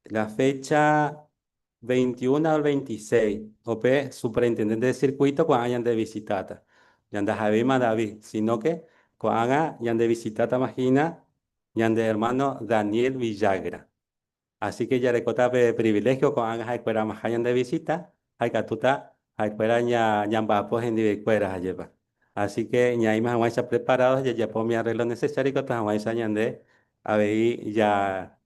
la fecha 21 al 26, upe superintendente de circuito ko'ág̃a ñandevisitáta. Ñandahavéima David, sino que ko'ág̃a ñandevisitátama hína ñande hermano Daniel Villagra. Así que jarekóta pe privilegio ko'ág̃a ha'ekueramaha ñande visita ha ikatúta ha'ekuéra ñamba'apo hendivekuéra, ajépa. Así que ñaĩma hag̃uáicha preparados jajapo umi arreglo necesario ikatu hag̃uáicha ñande avei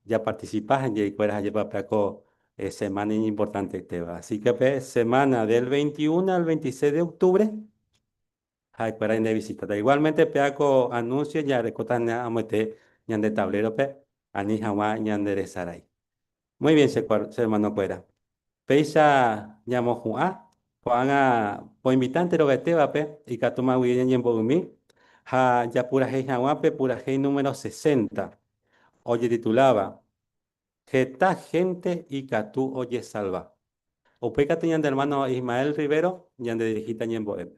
japarticipa hendivekuéra ajépa pe ko semana iñimportanteitéva. Así que pe semana del 21 al 26 de octubre Ha'ekuéra ñande visitáta. Igualmente péva ko anuncio jarekóta amoite ñande tablero-pe ani hag̃ua ñande resarái. Muy bien che hermano-kuéra. Péicha ñamohu'ã ko'ág̃a poinvita enterovetévape ikatúma guive ñañembo'ymi ha japurahéi hag̃ua pe purahéi número 60 ojetituláva Heta hénte ikatu ojesalva. Upéi katu ñande ermáno Ismael Rivero ñandedirihíta ñembo'épe.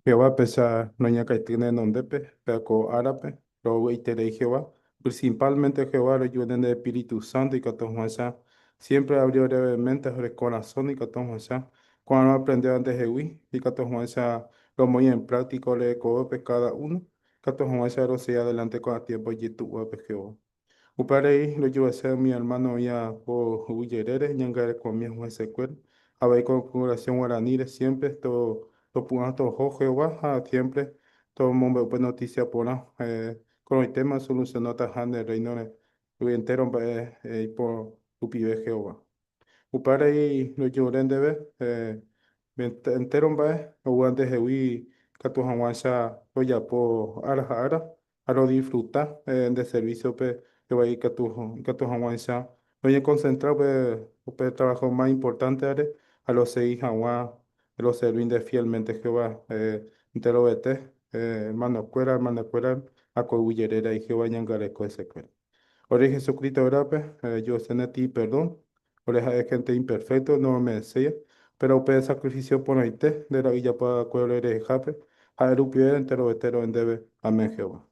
Jehová péicha roñakãity ne renondépe, péva ko árape, rovy'aiterei Jehová. Principalmente Jehová roju'e nde Espíritu Santo ikatu hag̃uáicha siempre abri ore mente ha ore korasõ ikatu hag̃uáicha ko'ã roaprendéva ndehegui, ikatu hag̃uáicha romoĩ en práctica ore rekovépe cada uno, ikatu hag̃uáicha rosegi adelante ko'ã tiempo ijetu'úvape Jehová. Upévare rojuvase umi hermano oĩva ko yvy jerére ñangarekomi hag̃ua hesekuéra, avei ko congregación guaraníre siempre topu'ã toho Jehová ha siempre tomombe'u pe noticia porã ko'ẽrõitéma osolucionátaha nde Reino-re yvy entero mba'e ipo rupive Jehová. Upévare rojevore ndéve entéro mba'e ogue'a ndehegui ikatu hag̃uáicha rojapo ára ha ára ha rodisfruta nde servísiope Jehová ikatu hag̃uáicha roñekonsentra upe traváho más importantevare ha rosegi hag̃ua roservi nde fiélmente Jehová enterovete ermanokuéra, ermanakuéra ha ko yvy jerére Jehová ñangareko hesekuéra. Ore Jesucristo rérape, rojerure perdón, ore ha'e gente imperfecto, noromerecéi, pero upe sacrificio porãite nde ra'y ijapóva'ekue ore rehehápe, ha'e rupive enterovete ro'e ndéve. Amén, Jehová.